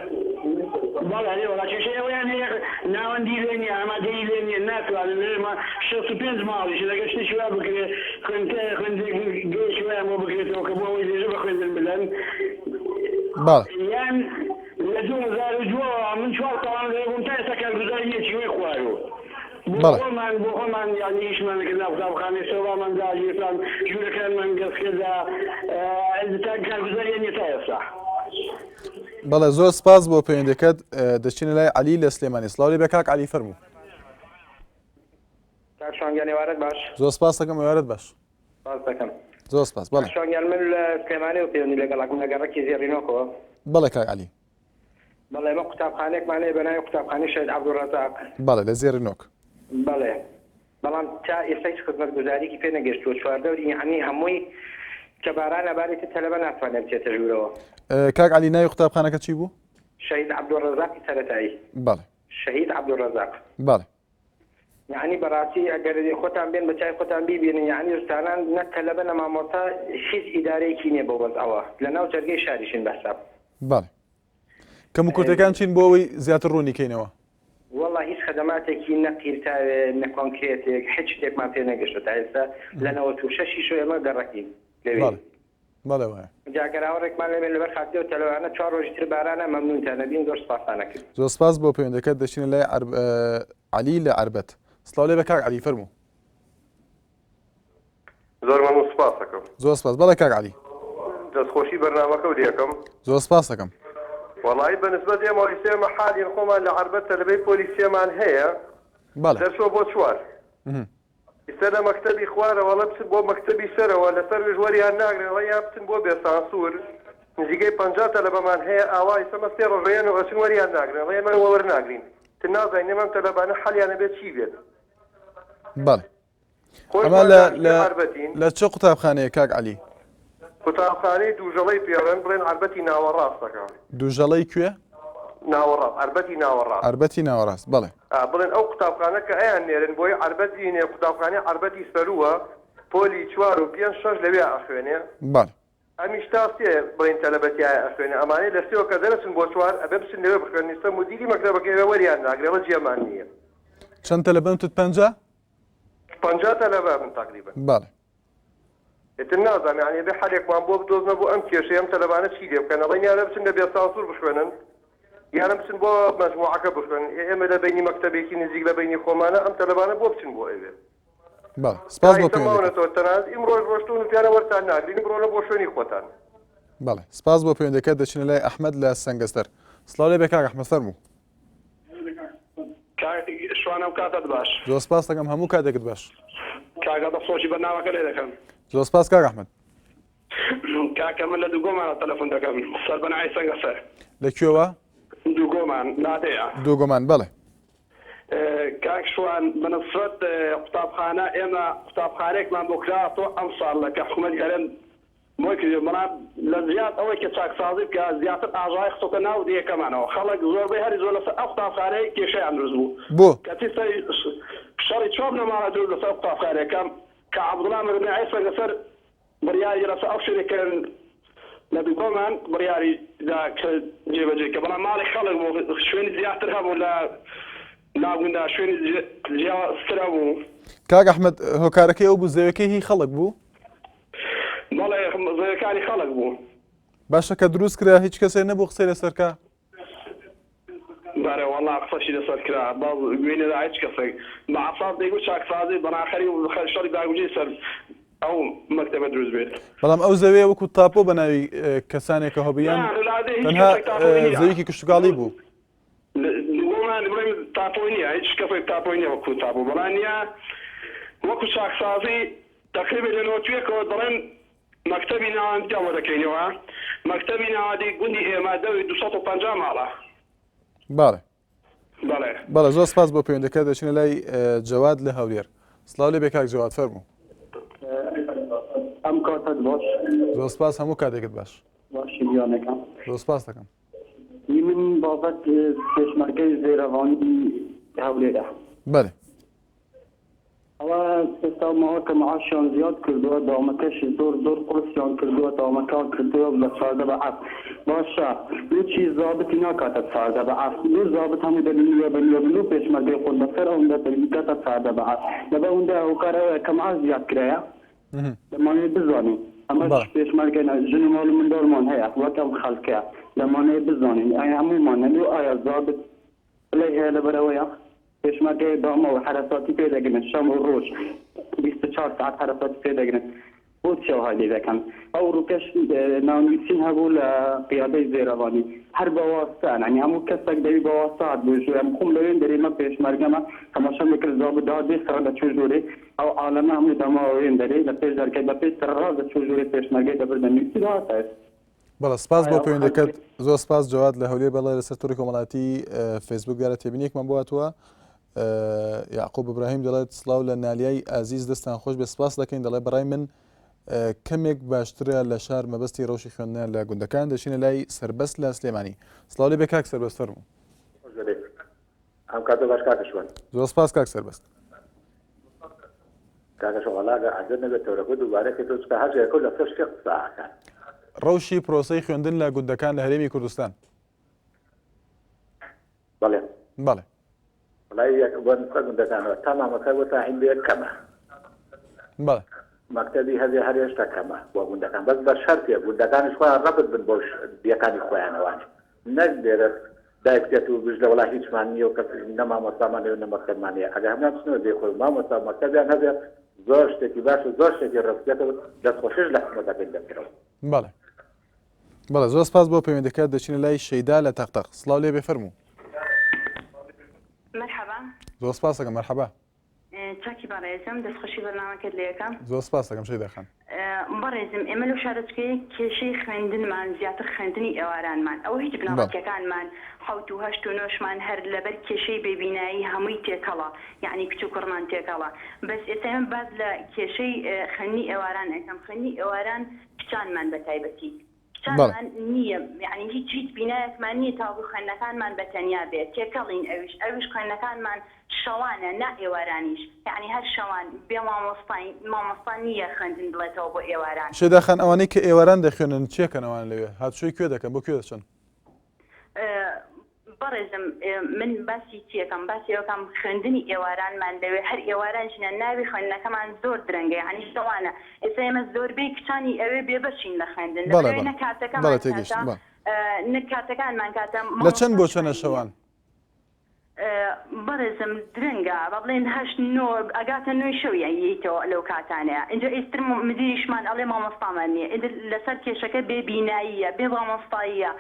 بەڵێ ئەرێ وەڵا کێشەی ئەوەیان هەیە ناوەندی لێ نیە ئامادەیی لێ نیە ناتوانن لێ ما 65 ماڵیش لەگەر شتێکی وا بکرێ خوێندکە خوێندگەیەکی وایان بۆ بکرێتەوە کە بۆ ئەوەی درێژە بە خوێندن بدەن بەڵێ. یان لە 2002 ەوە من چوار ساڵان لەوێ بووم تا ئێستا کارگوزاری نیە چیوەی خواروو بۆ بەڵێ. خۆمان بۆ خۆمان یانی ئیشمان کرد لە قوتابخانەی سۆبامان داگیرسان ژوورەکانمان گەسکردا تا کارگوزاریان نیە تا ئێستا. بەڵێ زۆر سپاس بۆ پەیوەندەکەت دەچینە لای عەلی لە سلێمانی سڵاو لێ بێ کاک عەلی فەرموو. کاک شوان گیان ئێوارەت باش. زۆر سپاس دەکەم ئێوارەت باش. سپاس دەکەم. زۆر سپاس بەڵێ. کاک شوان گیان من لە سلێمانیەوە پەیوەندی لەگەڵ ئەکەم لە گەڕەکی زێڕینۆکەوە. بەڵێ کاک عەلی. بەڵێ ئێمە قوتابخانەیەکمان هەیە بە ناوی قوتابخانەی شەهید عەبدولڕەزاق. بەڵێ لە زێڕینۆک. بەڵێ بەڵام تا ئێستا هیچ خزمەتگوزاریەکی پێ نەگەشتووە چواردەوری یەعنی هەمووی کە باران ئەبارێ تر تەلەبە ناتوانێ بچێتە ژوورەوە. کاک عەلی ناوی قوتابخانەکە چی بوو؟ شەهید عەبدولڕەزاقی سەرەتایی. بەڵێ. شەهید عەبدولڕەزاق. بەڵێ. یەعنی بەڕاستی ئەگەر خۆتان بێن بە چاوی خۆتان بیبینن یەعنی زستانان نە تەلەبە نە مامۆستا هیچ ئیدارەیەکی نیە بەو وەزعەوە لە ناو جەرگەی شاریشین بە حساب. بەڵێ. کەموکورتەکان چین بۆ ئەوەی زیاتر ڕوونی کەینەوە؟ وەڵا هیچ خەدەماتێکی نە قیرتاوێ نە کۆنکرێتێک هیچ شتێکمان پێ نەگەشتوە تا ئێستا لە 96 شەوە ئێمە گەڕەکین لەوێ. بەڵێ بەڵێ وایە. جا گەر ئاوڕێکمان لێ بێن لەبەر خاتری ئەو تەلەبانە چوار ڕۆژی تر بارانە مەمنونتان ئەبین زۆر سوپاستان ئەکەین. زۆر سپاس بۆ پەیوەندەکەت دەچینە لای عەلی لە عەربەت. سڵاو لێ بێ کاک عەلی فەرموو. زۆر مەمنون سپاس ئەکەم. زۆر سپاس بەڵێ کاک عەلی. دەستخۆشی بەرنامەکەو لێکەم. زۆر سپاس ئەکەم. وەڵایی بە نسبەت ئێمەوە ئیستا ئێمە حالین خۆمان لە عەربەت تەلەبەی پۆلی سێمان هەیە بەڵێ. دەرچوە بۆ چوار ئیستا لە مەکتەبی خوارەوە ئەڵێ بچن بۆ مەکتەبی سەرەوە لەسەر ویش وەریان ناگرن ئەڵێ یان بچن بۆ بێسانسور نزیکەی 50 تەلەبەمان هەیە ئاوا ئیستا مە سێ ڕۆژ ڕێن و ئەچن وەریان ناگرن ئەڵێ ئێمە وەرناگرین تر نازانین ئێمە ئەم تەلەبانە حەلیان ئەبێ چی بێت. بەڵێ. ئەمە لە لە لە چ قوتابخانەیە کاک عەلی؟ قوتابخانەی دووژەڵەی پێڵێن بڵێن عەربەتی ناوەڕاستەکە. دووژەڵەی کوێ؟ ناوەڕاست عەربەتی ناوەڕاست. عەربەتی ناوەڕاست بەڵێ. بڵێن ئەو قوتابخانە کە ئەیان نێرن بۆی عەربەت دینێ قوتابخانەی عەربەتی سەرووە پۆلی چوار و پێنج شەش لەوێ ئەخوێنێ. بەڵێ. ئەمیش تا سێ بڵێین تەلەبە تیایا ئەخوێنێ ئەمانەی لە سێوە کە دەرەچن بۆ چوار ئەبێ بچن لەوێ بخوێنن ئیستا مودیری مەکتەبەکەی ئەوێ وەریان ناگرێ ئەڵێ جێمان نییە. چەند تەلەبەن وتت 50؟ 50 تەلەبە بن تەقریبەن. بەڵێ. ئیتر نازانم یانی ئەبێ حەلێکمان بۆ بدۆزنەوە بۆ ئەم کێشەیە ئەم تەلەبانە چی لێ بکەن ئەڵێن یانە بچن لە بێسانسوور بخوێنن یانە بچن بۆ مەجموعەکە بخوێنن ئێ ئێمە لە بەینی مەکتەبێکی نزیک لە بەینی خۆمانە ئەم تەلەبانە بۆ بچن بۆ ئەوێ؟ بەڵێ سپاس بۆ تا ئیستا پەیوەندیەکەت. ماونەتەوە تەنانەت ئیمڕۆش ڕۆشتوون وتیانە وەرتان ناگرین بڕۆنە بۆ شوێنی خۆتان. بەڵێ سپاس بۆ پەیوەندیەکەت دەچینە لای ئەحمەد لە سەنگەسەر. سڵاو لێ بێ کاک ئەحمەد فەرموو. کاک شوان ئەم کاتەت باش. زۆر سپاس دەکەم هەموو کاتێکت باش. کاکە دەستخۆشی بەرنامەکە لێ دەکەم. زۆر سپاس کاک ئەحمەد. کاکە من لە دووگۆمانە تەلەفۆن دەکەم سەر بە ناحیەی سەنگەسەر. لە کوێوە؟ دووگۆمان لادێیە. دووگۆمان بەڵێ. کاک شوان بە نسبەت قوتابخانە ئێمە قوتابخانەیەکمان بۆ کراوەتەوە ئەمساڵ لە کە حکومەتی هەرێم بۆی کردووە بەڵام لە زیاد ئەوەی کە چاکسازی بکا زیاتر ئاژاوەی خستۆتە ناو دێیەکەمانەوە خەڵک زۆربەی هەری زۆر لەسەر ئەو قوتابخانەیە کێشەیان دروست بوو بۆ؟ کەچی سەری. شەڕی چوار بنەماڵە دروست لەسەر قوتابخانەکە کە عەبدوڵا مەدەنی عیسە لەسەر بڕیاری لەسەر ئەو شوێنێک کە لە دوگۆمان بڕیاری دا کە جێبەجێ کە بەڵام ماڵی خەڵک بوو شوێنی زیاتر هەبوو لە ناوگوندا شوێنی جیاوازتر هەبوو. کاک ئەحمەد هۆکارەکەی ئەو بوو زەویەکەی هی خەڵک بوو؟ بەڵێ زەویەکانی خەڵک بوو. باشە کە دروست کرا هیچ کەسێ نەبوو قسەی لەسەر کا؟ بەرێ وەڵا قسەشی لەسەر کرا بەس گوێی نەدا هیچ کەسێک بە عەساس دەیگوت چاکسازی بەڵام خەریک بوو شەڕی باگوجی سەر ئەو مەکتەبە دروست بێت. بەڵام ئەو زەویە وەکو تاپۆ بە ناوی کەسانێکەوە بوو یان نا لادێ هیچ تەنها کەسێک تاپۆی نییە. زەویەکی کشتوکاڵی بوو؟ گومان بڵێم تاپۆی نییە هیچ کەسێک تاپۆی نییە وەکو تاپۆ بەڵام نییە وەکو چاکسازی تەقریبا لە نۆتویەکەوە دەڵێن مەکتەبی ناوەندی بۆ دەکەینەوە، مەکتەبی ناوەندی گوندی ئێمە دەوری 250 ماڵە. بەڵێ. بەڵێ. بەڵێ زۆر سپاس بۆ پەیوەندەکە دەچینە لای جەواد لە هەولێر. سڵاو لێ بێ کاک جەواد فەرموو. ئەم کاتەت باش. زۆر سپاس هەموو کاتێکت باش. باشی گیانەکەم. زۆر سپاس دەکەم. ی من بابەت پێشمەرگەی زێرەڤانی هەولێرە. بەلێ. ئەوە ئێستا ماوەکە معاشیان زیاد کردووە داومەکەش زۆر زۆر قورسیان کردووە داومەکان کردووە بە 14 بە عەف باشە بۆچی زابتی ناکاتە 14 بە عەف لۆ زابت هەموو دەبی نیوە بە نیوە لۆ پێشمەرگەی قوڕ بەسەر ئەوەندە دەبی 14 بە عەف لەبەر ئەوەندە هۆکار ئەوەیە کە معاش زیاد کرایە دەمانەوێت بزانین ئەمەش پێشمەرگە نا ژن و ماڵ و منداڵمان هەیە وەک ئەم خەڵکە دەمانەوێت بزانین ئایا هەموومانە لۆ ئایا زابت پلەی هەیە لەبەر ئەوەیە پێشمەرگەی دامە و حەرەساتی پێ دەگرن شەم و ڕۆژ 24 سەعات حەرەساتی پێ دەگرن بۆچی ئەوها لێ دەکەن ئەو ڕووکەش ناونووسین هەبوو لە قیادەی زێرەڤانی هەر بە واستە یانی هەموو کەسێک دەوی بە واستە هات بۆ ژوورێ ئەم خۆم لەوێن دەرێ مە پێشمەرگەمە تەماشام دەکرد زابت دەهات بێ سڕە دەچوو ژوورێ ئەو عالەمە هەموو دەماوە وێن دەرێ لە پێش دەرکەی بە پێش سڕە ڕاست دەچوو ژوورێ پێشمەرگەی دەبردە نووسی دەهاتە بەڵێ سپاس بۆ پەیوەندەکەت زۆر سپاس جواد لە هەولێر بەڵێ لەسەر تۆڕی کۆمەڵاتی فەیسبوک دیارە تێبینیەکمان بۆ هاتووە یعقوب ئیبراهیم دەڵێت سڵاو لە نالیای ئازیز دەستان خۆش بێ سپاس دەکەین دەڵێ بەڕای من کەمێک باشترە لە شار مەبەستی ڕەوشی خوێندنە لە گوندەکان دەچینە لای سربەست لە سلێمانی سڵاو لێ بێ کاک سربەست فەرموو ئەم کاتە باش کاکە شوان. زۆر سپاس کاک سەربەست. کاکە شوان وەڵا ئەگەر عەجەل نەبێت تەورەکە دووبارە کەیتەوە چونکە هەر جارێکەو لەسەر شتێک قسە ئەکات. ڕەوشی پرۆسەی خوێندن لە گوندەکان لە هەرێمی کوردستان. بەڵێ. بەڵێ. وەڵای یەک بۆ نسخە گوندەکانەوە تا مامۆستای بۆ تاعین بێ کەمە. بەڵێ. مەکتەبی هەبێ هەر هێشتا کەمە بۆ گوندەکان بەس بە شەرتێ گوندەکانیش خۆیان ڕەبت بن بۆ دێکانی خۆیانەوانێ نەک لێرە دایبکێت و بژلە وەڵا هیچمان نییە و کەس نە مامۆستامان هەیە و نە مەکتەبمان هەیە ئەگەر هەموویان بچنەوە جێی خۆی و مامۆستا و مەکتەبیان هەبێ زۆر شتێکی باش و زۆر شتێکی ڕێکوپێکە و دەستخۆشیش لە حکومەت دەکەین لەسەرەوە. بەڵێ بەڵێ زۆر سپاس بۆ پەیوەندەکەت دەچینە لای شەیدا لە تەقتەق سڵاو لێ بێ فەرموو. مەرحەبا. زۆر سپاس دەکەم مەرحەبا. چاکی بەڕێزم دەستخۆشی بەرنامەکەت لێ ئەکەم. زۆر سپاست دەکەم شەیدا خان. بەڕێزم ئێمە لەو شارۆچکەیە کێشەی خوێندنمان زیاتر خوێندنی ئێوارانمان ئەوە هیچ بنەڕەتیەکانمان حەوت و هەشت و نۆشمان هەر لەبەر کێشەی بێ بینایی هەمووی تێکەڵە یەعنی کچ و کوڕمان تێکەڵە بەس ئێستا ئێمە باس لە کێشەی خوێندنی ئێواران ئەکەم خوێندنی ئێواران کچانمان بەتایبەتی کچانمان نییە یەعنی هیچ هیچ بینایەکمان نییە تاوەکو خوێندنەکانمان بە تەنیا بێت تێکەڵین ئەویش ئەویش خوێندنەکانمان شەوانە نا ئێوارانیش یەعنی هەر شەوان بێ مامۆستاین مامۆستا نییە خوێندن بڵێتەوە بۆ ئێواران. شەیدا خان ئەوانەی کە ئێواران دەخوێنن چێکەن ئەوان لەوێ هاتوچۆی کوێ دەکەن بۆ کوێ دەچن؟ بەڕێزم من باسی چی ئەکەم باسی ئەوەکەم خوێندنی ئێوارانمان لەوێ هەر ئێوارانیش نا ناوی خوێندنەکەمان زۆر درەنگە یەعنی شەوانە ئێستا ئێمە زۆربەی کچانی ئەوێ بێبەشین لە خوێندن بەڵێ لەبەرئەوەی بەڵێ نە کاتەکەمان بەڵێ کاتە تێگەیشتم بەڵێ. نە کاتەکانمان کاتە لە چەند بۆ مامۆستاشمان چەنە نییە. شەوان؟ بەڕێزم درەنگە با بڵێین هەشت نۆ ئەگاتە نۆی شەو یەیتەوە لەو کاتانەیە ئینجا ئیستر مدیریشمان ئەڵێ مامۆستامان نییە ئینجا لەسەر کێشەکە بێ بیناییە بێ مامۆستاییە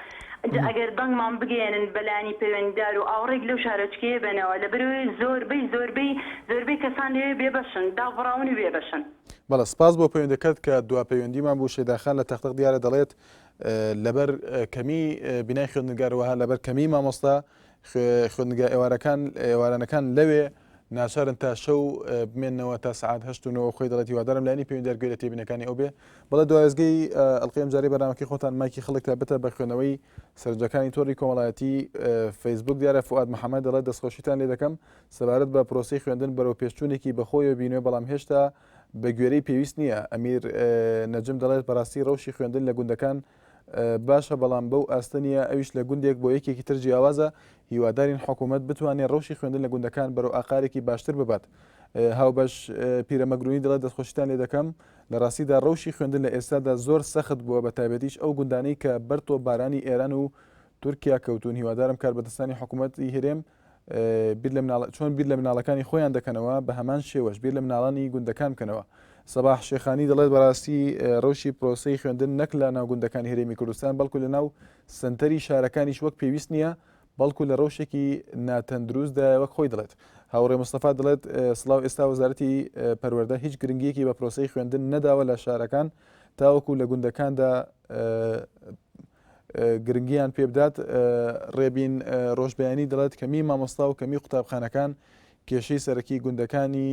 ئینجا ئەگەر دەنگمان بگەیەنن بە لایەنی پەیوەندیدار و ئاوڕێک لەو شارۆچکەیە بەنەوە لەبەرئەوەی زۆربەی زۆربەی زۆربەی کەسان لەوێ بێبەشن دابڕاون و بێبەشن. بەڵێ سپاس بۆ پەیوەندەکەت کە دوا پەیوەندیمان بوو شەیدا خان لە تەقتەق دیارە دەڵێت لەبەر کەمی بینای خوێندنگا هەروەها لەبەر کەمی مامۆستا خوێندنگا ئێوارەکان ئێوارانەکان لەوێ ناچارن تا شەو بمێنەوە تا سەعات هەشت و نۆ خۆی دەڵێت هیوادارم لایەنی پەیوەندیدار گوێ لە تێبینەکانی ئەو بێ. بەڵێ دواوێستگەی ئەڵقەی ئەمجارەی بەرنامەکەی خۆتان مایکی خەڵک تایبەتە بە خوێندنەوەی سەرنجەکانی تۆڕی کۆمەڵایەتی فەیسبوک دیارە فوئاد محەمەد دەڵێت دەستخۆشیتان لێ دەکەم سەبارەت بە پرۆسەی خوێندن بەرەو پێشچوونێکی بەخۆیەوە بینوێ بەڵام هێشتا بە گوێرەی پێویست نییە ئەمیر نەجم دەڵێت بەڕاستی ڕەوشی خوێندن لە گوندەکان باشە بەڵام بەو ئاستە نییە ئەویش لە گوندێک بۆ یەکێکی تر جیاوازە هیوادارین حکوومەت بتوانێت ڕەوشی خوێندن لە گوندەکان بەرەو ئاقارێکی باشتر ببات هاوبەش پیرەمەگرونی دەڵێت دەستخۆشیتان لێ دەکەم لە ڕاستیدا ڕەوشی خوێندن لە ئێستادا زۆر سەخت بووە بە تایبەتیش ئەو گوندانەی کە بەر تۆپبارانی ئێران و تورکیا کەوتوون هیوادارم کاربەدەستانی حکوومەتی هەرێم بیر لە مناڵ چۆن بیر لە مناڵەکانی خۆیان دەکەنەوە بە هەمان شێوەش بیر لە مناڵانی گوندەکان بکەنەوە. سەباح شێخانی دەڵێت بەڕاستی ڕەوشی پرۆسەی خوێندن نەک لە ناو گوندەکانی هەرێمی کوردستان بەڵکو لە ناو سەنتەری شارەکانیش وەک پێویست نییە بەڵکو لە ڕەوشێکی ناتەندروستدایە وەک خۆی دەڵێت. هاوڕێ مستەفا دەڵێت سڵاو ئێستا وەزارەتی پەروەردە هیچ گرنگیەکی بە پرۆسەی خوێندن نەداوە لە شارەکان تاوەکو لە گوندەکاندا گرنگیان پێبدات ڕێبین ڕۆژبەیانی دەڵێت کەمی مامۆستا و کەمی قوتابخانەکان کێشەی سەرەکی گوندەکانی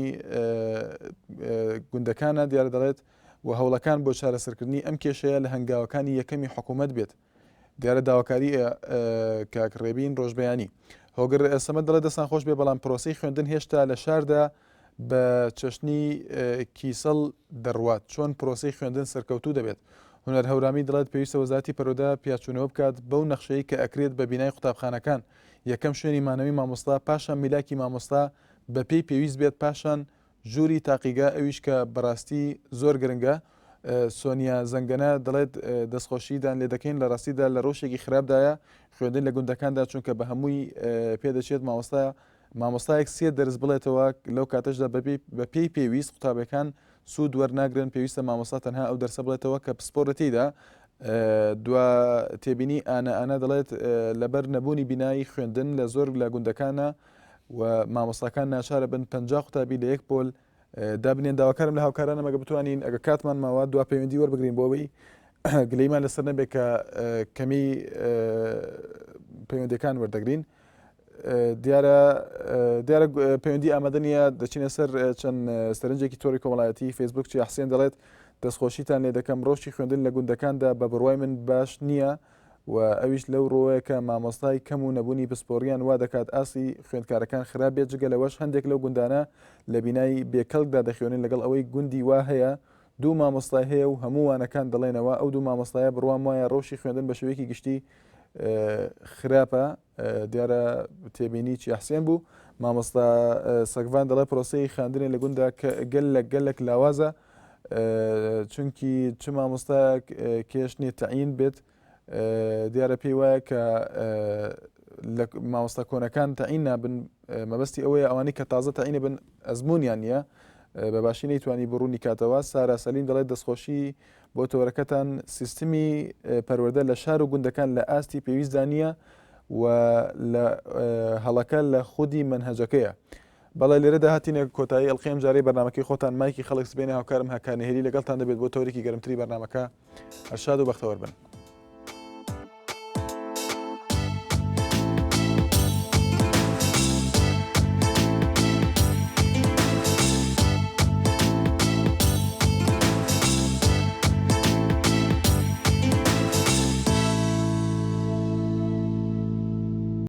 گوندەکانە دیارە دەڵێت و هەوڵەکان بۆ چارەسەرکردنی ئەم کێشەیە لە هەنگاوەکانی یەکەمی حکوومەت بێت دیارە داواکاری کاک ڕێبین ڕۆژبەیانی هۆگر سەمەد دەڵێت دەستان خۆش بێ بەڵام پرۆسەی خوێندن هێشتا لە شاردا بە چەشنی کیسەڵ دەڕوات، چۆن پرۆسەی خوێندن سەرکەوتوو دەبێت؟ هونەر هەورامی دەڵێت، پێویستە وەزارەتی پەروەردە پیاچوونەوە بکات بەو نەخشەی کە ئەکرێت بە بینای قوتابخانەکان، یەکەم شوێنی مانەوەی مامۆستا، پاشان میلاکی مامۆستا بەپێی پێویست بێت، پاشان ژووری تاقیگە، ئەویش کە بەڕاستی زۆر گرنگە. سۆنیا زەنگەنە دەڵێت، دەستخۆشیتان لێدەکەین، لە ڕاستیدا لە ڕەوشێکی خراپدایە خوێندن لە گوندەکاندا، چونکە بە هەمووی پێدەچێت مامۆستا مامۆستایەک سێ دەرس بڵێتەوە لەو کاتەشدا بە پێی پێویست قوتابیەکان سوود وەرناگرن پێویستە مامۆستا تەنها ئەو دەرسە بڵێتەوە کە پسپۆرە تێیدا دوا تێبینی ئانە ئانە دەڵێت لەبەر نەبوونی بینایی خوێندن لە زۆر لە گوندەکانە و مامۆستاکان ناچارە بن پ قوتابی لە یەک پۆل دابنێن داواکارم لە هاوکارانم ئەگە بتوانین ئەگە کاتمان ماوە دوا پەیوەندی وەربگرین بۆ ئەوەی گلەیمان لەسەر نەبێت کە کەمی پەیوەندەکان وەردەگرین. دیارە دیارە پەیوەندی ئامادە نییە دەچینە سەر چەند سەرنجێکی تۆری کۆمەڵایەتی فەیسبوک چی حسێن دەڵێت دەستخۆشیتان لێ دەکەم ڕۆشی خوێندن لە گوندەکاندا بە بڕوای من باش نییە و ئەویش لەو ڕۆیە کە مامۆستای کەم و نەبوونی پسپۆریان وا دەکات ئاستی خوێندکارەکان خراپ بێت جگە لەوەش هەندێک لەو گوندانە لە بینای بێکەڵکدا دەخوێنن لەگەڵ ئەوەی گوندی وا هەیە دوو مامۆستای هەیە و هەموو وانەکان دەڵێنەوە ئەو دوو مامۆستایە بڕوام وایە ڕەوشی خوێندن بە شێوەیەکی گشتی خراپە دیارە تێبینی چیا حسێن بوو مامۆستا سەگڤان دەڵێ پرۆسەی خوێندنی لە گوندا کە گەلەک گەلەک لاوازە چونکی چ مامۆستایەک کێش نییە تەعین بێت دیارە پێی وایە کە لە مامۆستا کۆنەکان تەعین نابن مەبەستی ئەوەیە ئەوانەی کە تازە تەعینە بن ئەزمونیان نییە بە باشی نەیتوانی بڕوونی کاتەوە سارا سەلیم دەڵێت دەستخۆشی بۆ تەوەرەکەتان سیستمی پەروەردە لە شار و گوندەکان لە ئاستی پێویستدا نییە و لە هەڵەکە لە خودی مەنهەجەکەیە. بەڵێ لێرەدا هاتینە کۆتایی ئەڵقەی ئەمجارەی بەرنامەکەی خۆتان مایکی خەڵک سبەینێ هاوکارم هاکار نهێری لەگەڵتان دەبێت بۆ تەوەرێکی گەرمتری بەرنامەکە هەر شاد و بەختەوەر بن.